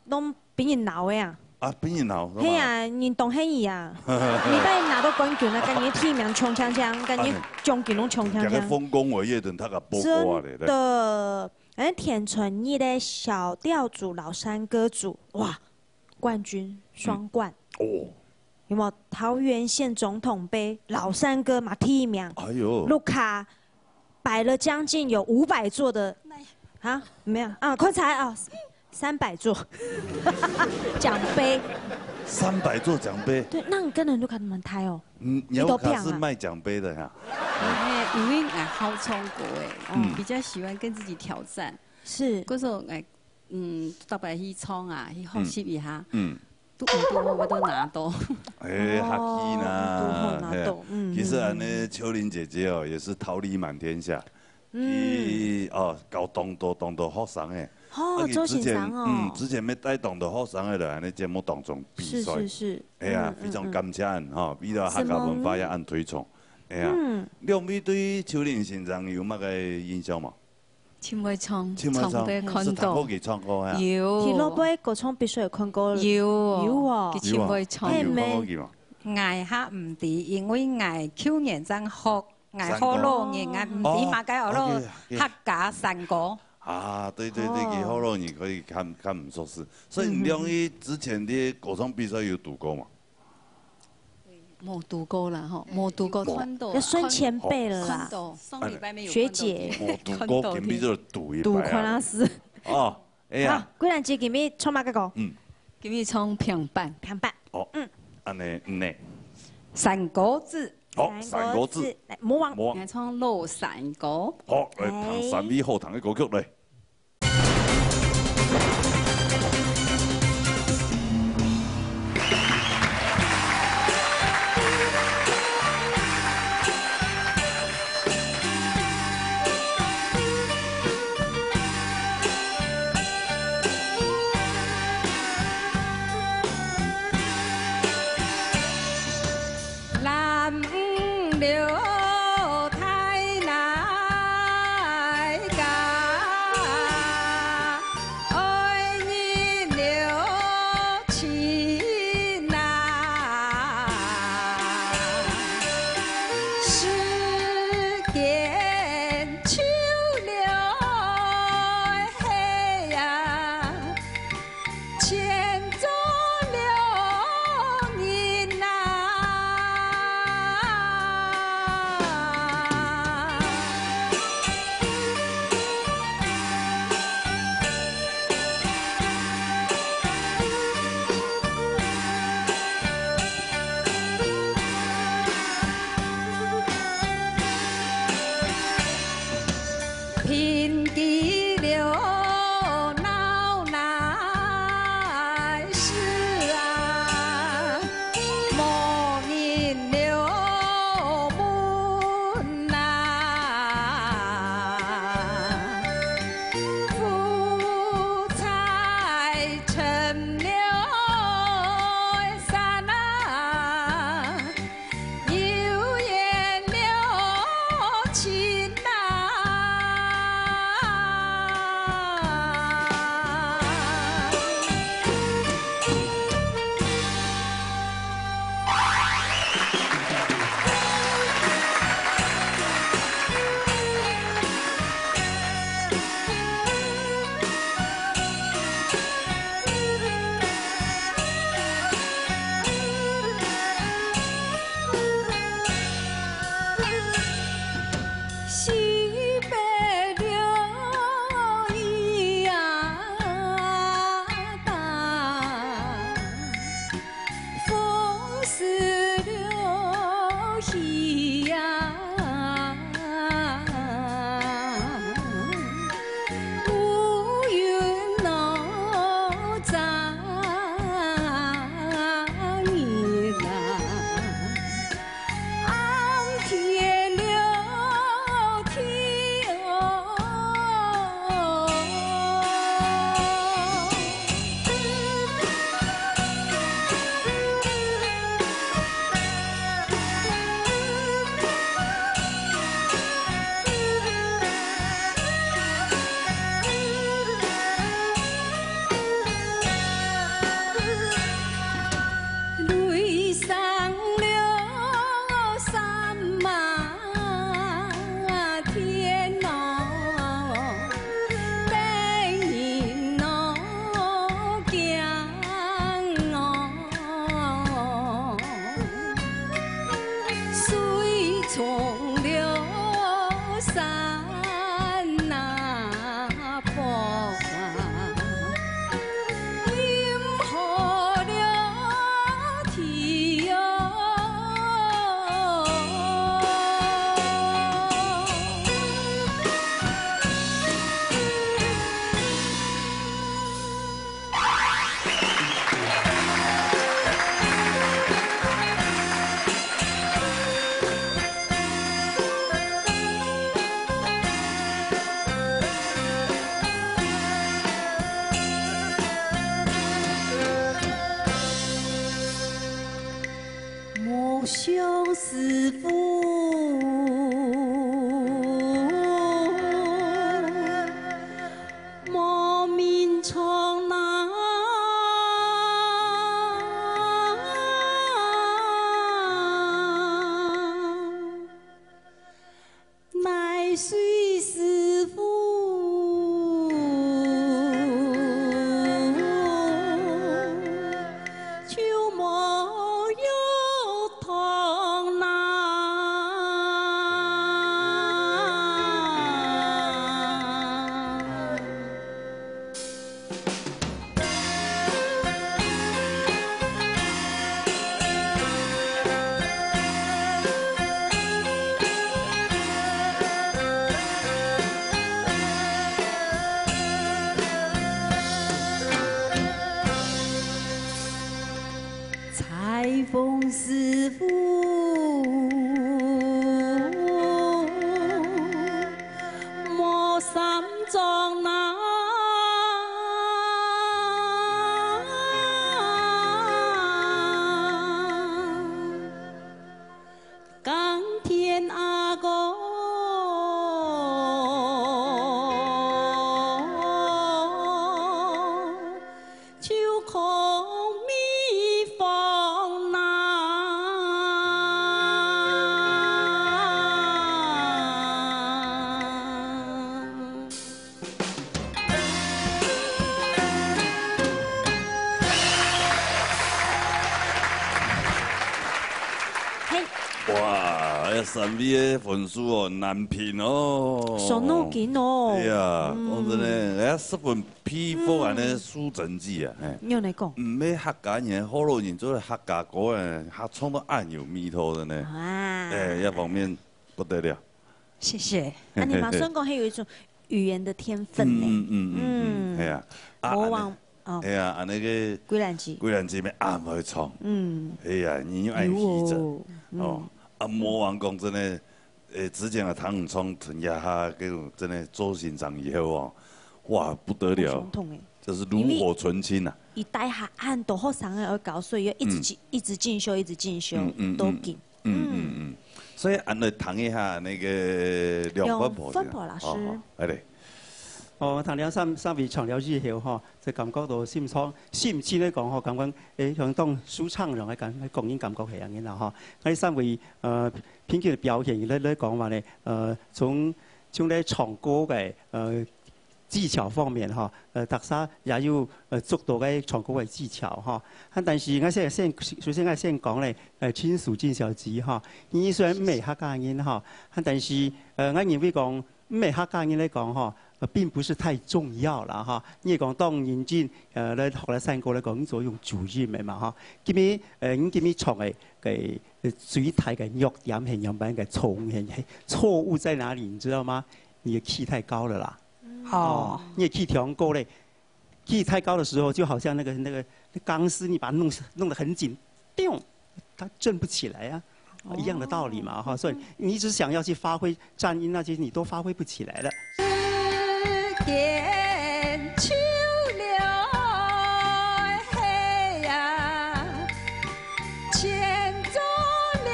攏分人鬧个啊。啊，分人鬧，係啊，人當恨你啊。你擺拿到冠軍啊，佮你个第一名衝鏘鏘，佮你个獎金攏衝鏘鏘。啊，呢。講个豐功偉業，等他个報告啊，真的。對不對？哎，田村義个小調組老山歌組，哇，冠軍，雙冠。嗯。哦。有沒有？桃園縣總統盃老山歌嘛第一名。哎喲。盧卡擺了將近有五百座的，啊，沒有啊，看起來啊，三百座獎盃。三百座獎盃。對，那你跟人盧卡那麼大哦？嗯，你都不要啊。盧卡是賣獎盃的呀。哎，因為𠊎好唱歌誒，嗯。比較喜歡跟自己挑戰。是。故所，哎，嗯，逐擺去唱啊，去學習一下。嗯。嗯。都毋拄好，𠊎都拿到。哎，哦，客氣啦。毋拄好拿到，嘿啊。嗯，其實恁呢，嗯，嗯。秋玲姐姐哦，也是桃李滿天下。嗯。佢，哦，教當多當多學生誒。哦，啊，佢之前，周先生哦。嗯，之前也帶當多學生誒來恁呢節目當中比賽。是，是，是。哎呀，嗯，嗯，非常感謝恁，嗯。吼，為了客家文化也恁推崇。是嗎？哎呀，嗯。兩位對秋玲先生有麼个印象無？真會唱，真會唱，唱歌看到。有實體過去唱過啊？有。去老杯歌唱比賽有看過？有哦。有哦。佢真會唱。有。啊，有看過佢無？𠊎還毋知，因為𠊎舊年正學，𢯭學老人，𠊎毋知麼个學老，哦，OK，OK。客家山歌。啊，對對對，哦。佢學老人可以較，較毋熟識。所以你兩位之前个歌唱比賽有拄過無？ 無拄過啦，吼，無拄過。無。看到，要算前輩了啦。看到。上禮拜沒有看到佢。學姐。無拄過，看到佢。今日就拄一擺啊。拄看啊是。哦，哎呀。好，既然係今日唱麼个歌？嗯。今日唱平板。平板。哦，嗯。恁呢，嗯呢。山歌子。好，山歌子。山歌子。來，魔王。魔王。來唱老山歌。好，來，聽三位好聽个歌曲來。莫相思苦，莫眠床难。 奈谁师父，就莫药汤难。 裁缝师傅，莫三庄难。耕田阿哥，就空米荒难。 嘿。哇，這三位个分數哦，難評哦。傷腦筋哦。哎呀，嗯。講真个，哎，十分佩服恁呢蘇真姐啊，嘿。你有來講？毋係客家人，學老人做客家歌个，還唱到恁有味道个呢。啊。哎，這方面不得了。 謝謝。啊，你嘛算講，還有一種語言的天分呢。嗯，嗯，嗯，嗯，嗯，嗯。係啊。啊，魔王，恁呢，哦。係啊，恁呢个桂蘭姐。桂蘭姐妹恁會唱。嗯。係啊，你又恁喜歡。有哦，嗯。哦，啊，魔王講真个，誒，之前啊，聽你唱陳嘉下，跟真个周先生以後哦，哇，不得了。好傳統誒。就是爐火純青啊。因為佢帶下恁多學生个愛教，所以要一直去，嗯。一直進修，一直進修，嗯，嗯，嗯。都緊。 嗯，嗯，嗯。所以，恁呢，談一下那個梁煥博先生。梁煥博老師。好，好，來咧。哦，談了三，三位唱了以後吼，就感覺到心腸，心情來講吼，感覺，誒，相當舒暢，然後感，個人感覺係恁樣啦吼。該三位，呃，平均个表現來，來講話呢，呃，從，從來唱歌个，呃， 技巧方面吼，呃，大家也有，呃，足夠个唱歌个技巧吼。啊，但是𠊎先，先，首先𠊎先講咧，呃，親屬盡孝子吼，你雖然毋係客家人吼，啊，但是，呃，𠊎認為講，毋係客家人來講吼，呃，並不是太重要啦吼。你講當認真，呃，來學來山歌來講，你做用主任个嘛吼。今日，呃，你今日唱个，个，呃，最大个弱點係仰般个錯誤，係，係，錯誤在哪裡，你知道嗎？你的key太高了啦。 哦。哦，你的key調高咧，key太高的時候，就好像那個，那個鋼絲，你把它弄，弄得很緊，咚，它震不起來啊，哦。一樣的道理嘛，哈，所以你一直想要去發揮顫音那些，你都發揮不起來了。時間久了，嘿呀， 牽走了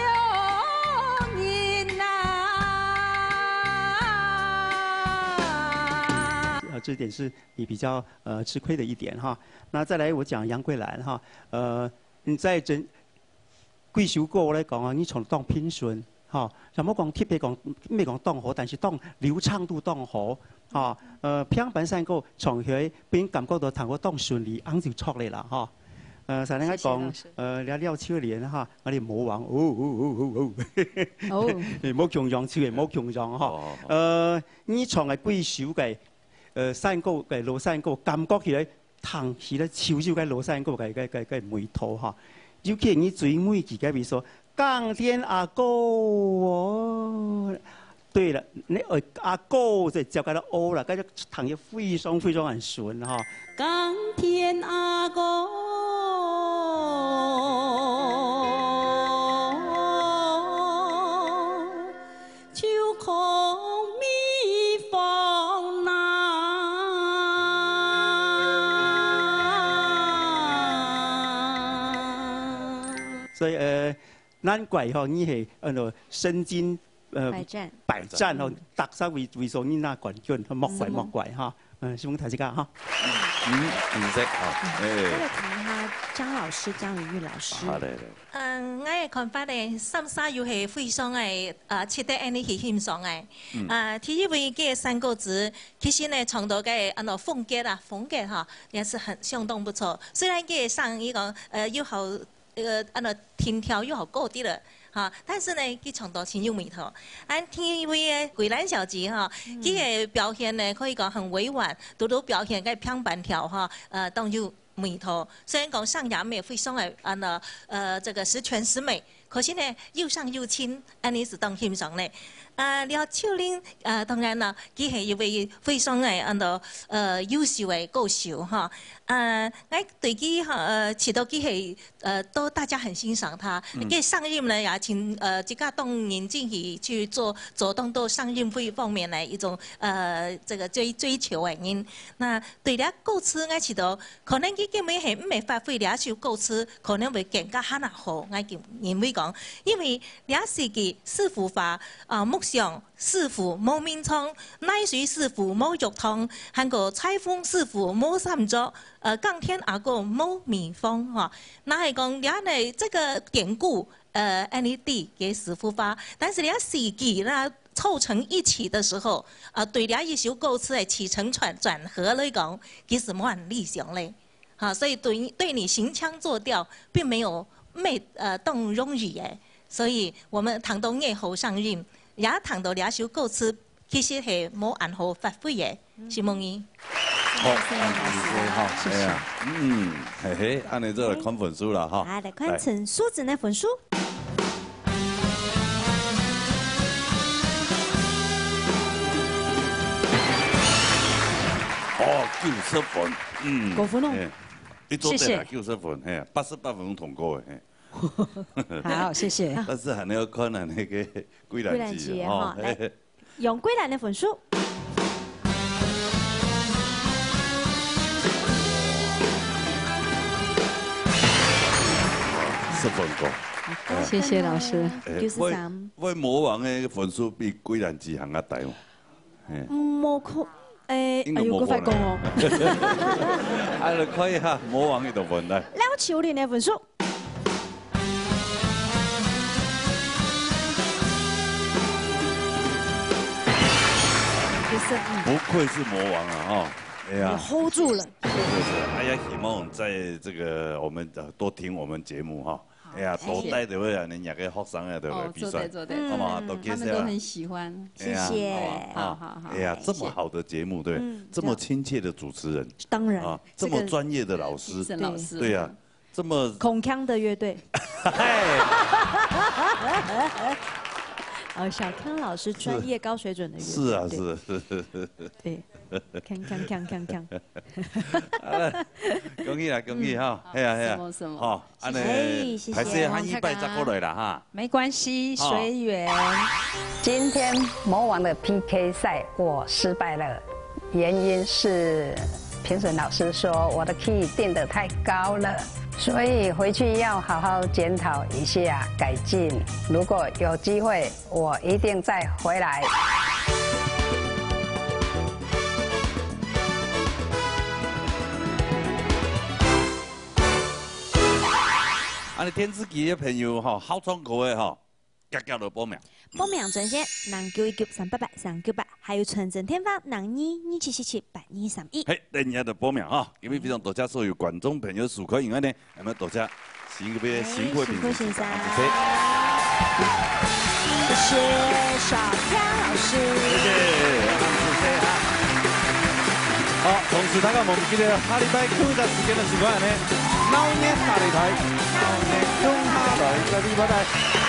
人啊。呃，這點是你比較，呃，吃虧的一點哈。那再來我講楊桂蘭哈，呃，你在整，幾首歌來講啊，你唱當平順，哈，若無講特別講，毋係講當好，但是當流暢度當好，哈，呃，平凡山歌唱起來，分人感覺到彈歌當順利，恁就著咧啦，哈。 呃，上來𠊎講，謝謝老師。呃，廖，廖秋蓮哈，𠊎兜魔王，哦，哦，哦，哦，哦。哦。無共樣，秋蓮無共樣哈。哦，哦。呃，你唱个幾首个，呃，山歌个老山歌，感覺起來，聽起來就有个老山歌个，个，个，个味道哈。尤其你最尾幾个位所，耕田阿哥哦， 對了，你，呃，阿哥就接該個哦啦，該個聽起非常非常很順哈。耕田阿哥，就空米荒難。所以，呃，難怪吼，你係，呃，身經，呃，百戰。百戰吼，嗯。逐隻位，位所你拿冠軍，莫怪，嗯。莫怪哈。嗯，希望大家哈。嗯，毋識啊，嗯，哎。再來聽一下張老師，張宇玉老師。好，來，來。嗯，𠊎个看法呢，三儕又係非常个，呃，值得恁呢去欣賞个。嗯。呃，第一位个山歌子，其實呢，唱到个，安到風格啊，風格哈，也是很相當不錯。雖然个聲音講，呃，又好 這个安到定調又好高低了，哈，但是呢，佢唱到盡有味道。啊第二位个桂蘭小姐哈，嗯。佢个表現呢，可以講很委婉，獨獨表現个平板調哈，呃，當有味道。雖然講聲音也非常个安到，呃，這个十全十美，可是呢，又上又清，恁呢係當欣賞呢。啊，廖秋玲，呃，當然啦，佢係一位非常个安到，呃，優秀个歌手哈。啊，𠊎對佢哈，呃，知道佢係 呃，都大家很欣賞他。嗯。个聲音呢，也盡，呃，自家當認真去，去做，做當多聲音這方面呢，一種，呃，這个追，追求个人。那對這歌詞，𠊎知道，可能佢根本係毋會發揮這首歌詞，可能會更加還較好。𠊎認，認為講，因為這四句師傅話，啊，木匠 師傅無眠床，泥水師傅無浴堂，還過裁縫師傅無衫著，呃，耕田阿哥無米荒，吼。若係講這呢，這个典故，呃，恁呢知个師傅話，但是這四句啦，湊成一起的時候，呃，對這一首歌詞个起承轉，轉合來講，其實無恁理想咧。 哈，所以對，對你行腔作調並沒有，沒，呃，當容易誒。所以𠊎等聽到愛好聲音，也聽到這首歌詞，其實係無恁好發揮誒，承蒙你。好，感謝哈，謝謝。哎呀，嗯，嘿嘿，恁呢就來看分數了哈。啊，來看陳淑貞个分數。 哦，九十分，嗯，高分哦。哎，你做得啦，謝謝。九十分，嘿，八十八分通過的，嘿。好，謝謝。但是還要看啊，那個桂蘭姐，桂蘭姐哈，哈，來，嘿。楊桂蘭个分數。十分高。謝謝老師。哎，九十三。我，我魔王的分數比桂蘭姐還較低哦。 嘿。無可，誒，應該無可能。哎喲，過快講哦。哎，來看一下，魔王你的分，來。廖秋玲个分數。九十五。不愧是魔王啊，哈。哎呀。你hold住了。是，是，是。哎呀，希望在這個，我們，呃，多聽我們節目哈。 哎呀，多帶就會啊，恁樣个學生啊，對不對？哦，比賽，做得，做得。好嗎？嗯。多介紹啊。他們都很喜歡。哎呀，謝謝。好啊，好，好，好。哎呀，這麼好的節目，對，嗯，這麼親切的主持人，當然，啊，這個，這麼專業的老師，評審老師。對呀，這麼康康的樂隊。嘿。哦，小康老師專業高水準的樂隊，是啊，對。是，是，是，是。對。 鏘鏘鏘鏘鏘。好了，恭喜啦，恭喜哈，嗯，係啊，係啊，什麼什麼。好，恁呢，哎，謝謝。還係下禮拜再過來啦哈。沒關係，好。隨緣。今天魔王的P K賽我失敗了，原因是評審老師說我的key定得太高了，所以回去要好好檢討一下，改進。如果有機會， 我一定再回來。恁呢電視機个朋友吼，好唱歌个吼，遽遽來報名。報名專線：零九一九三八八三九八，還有傳真電話：零二二七七七八二三一。嘿，等一下就報名吼，今日非常多謝所有觀眾朋友收看，因為呢， 那麼多謝辛苦，辛苦先生，謝謝。謝謝小飄老師。謝謝，謝謝哈。好，同時大家毋好毋記得，下禮拜同一時間个時間呢，鬧熱下禮拜，鬧熱共下來，各位，拜拜。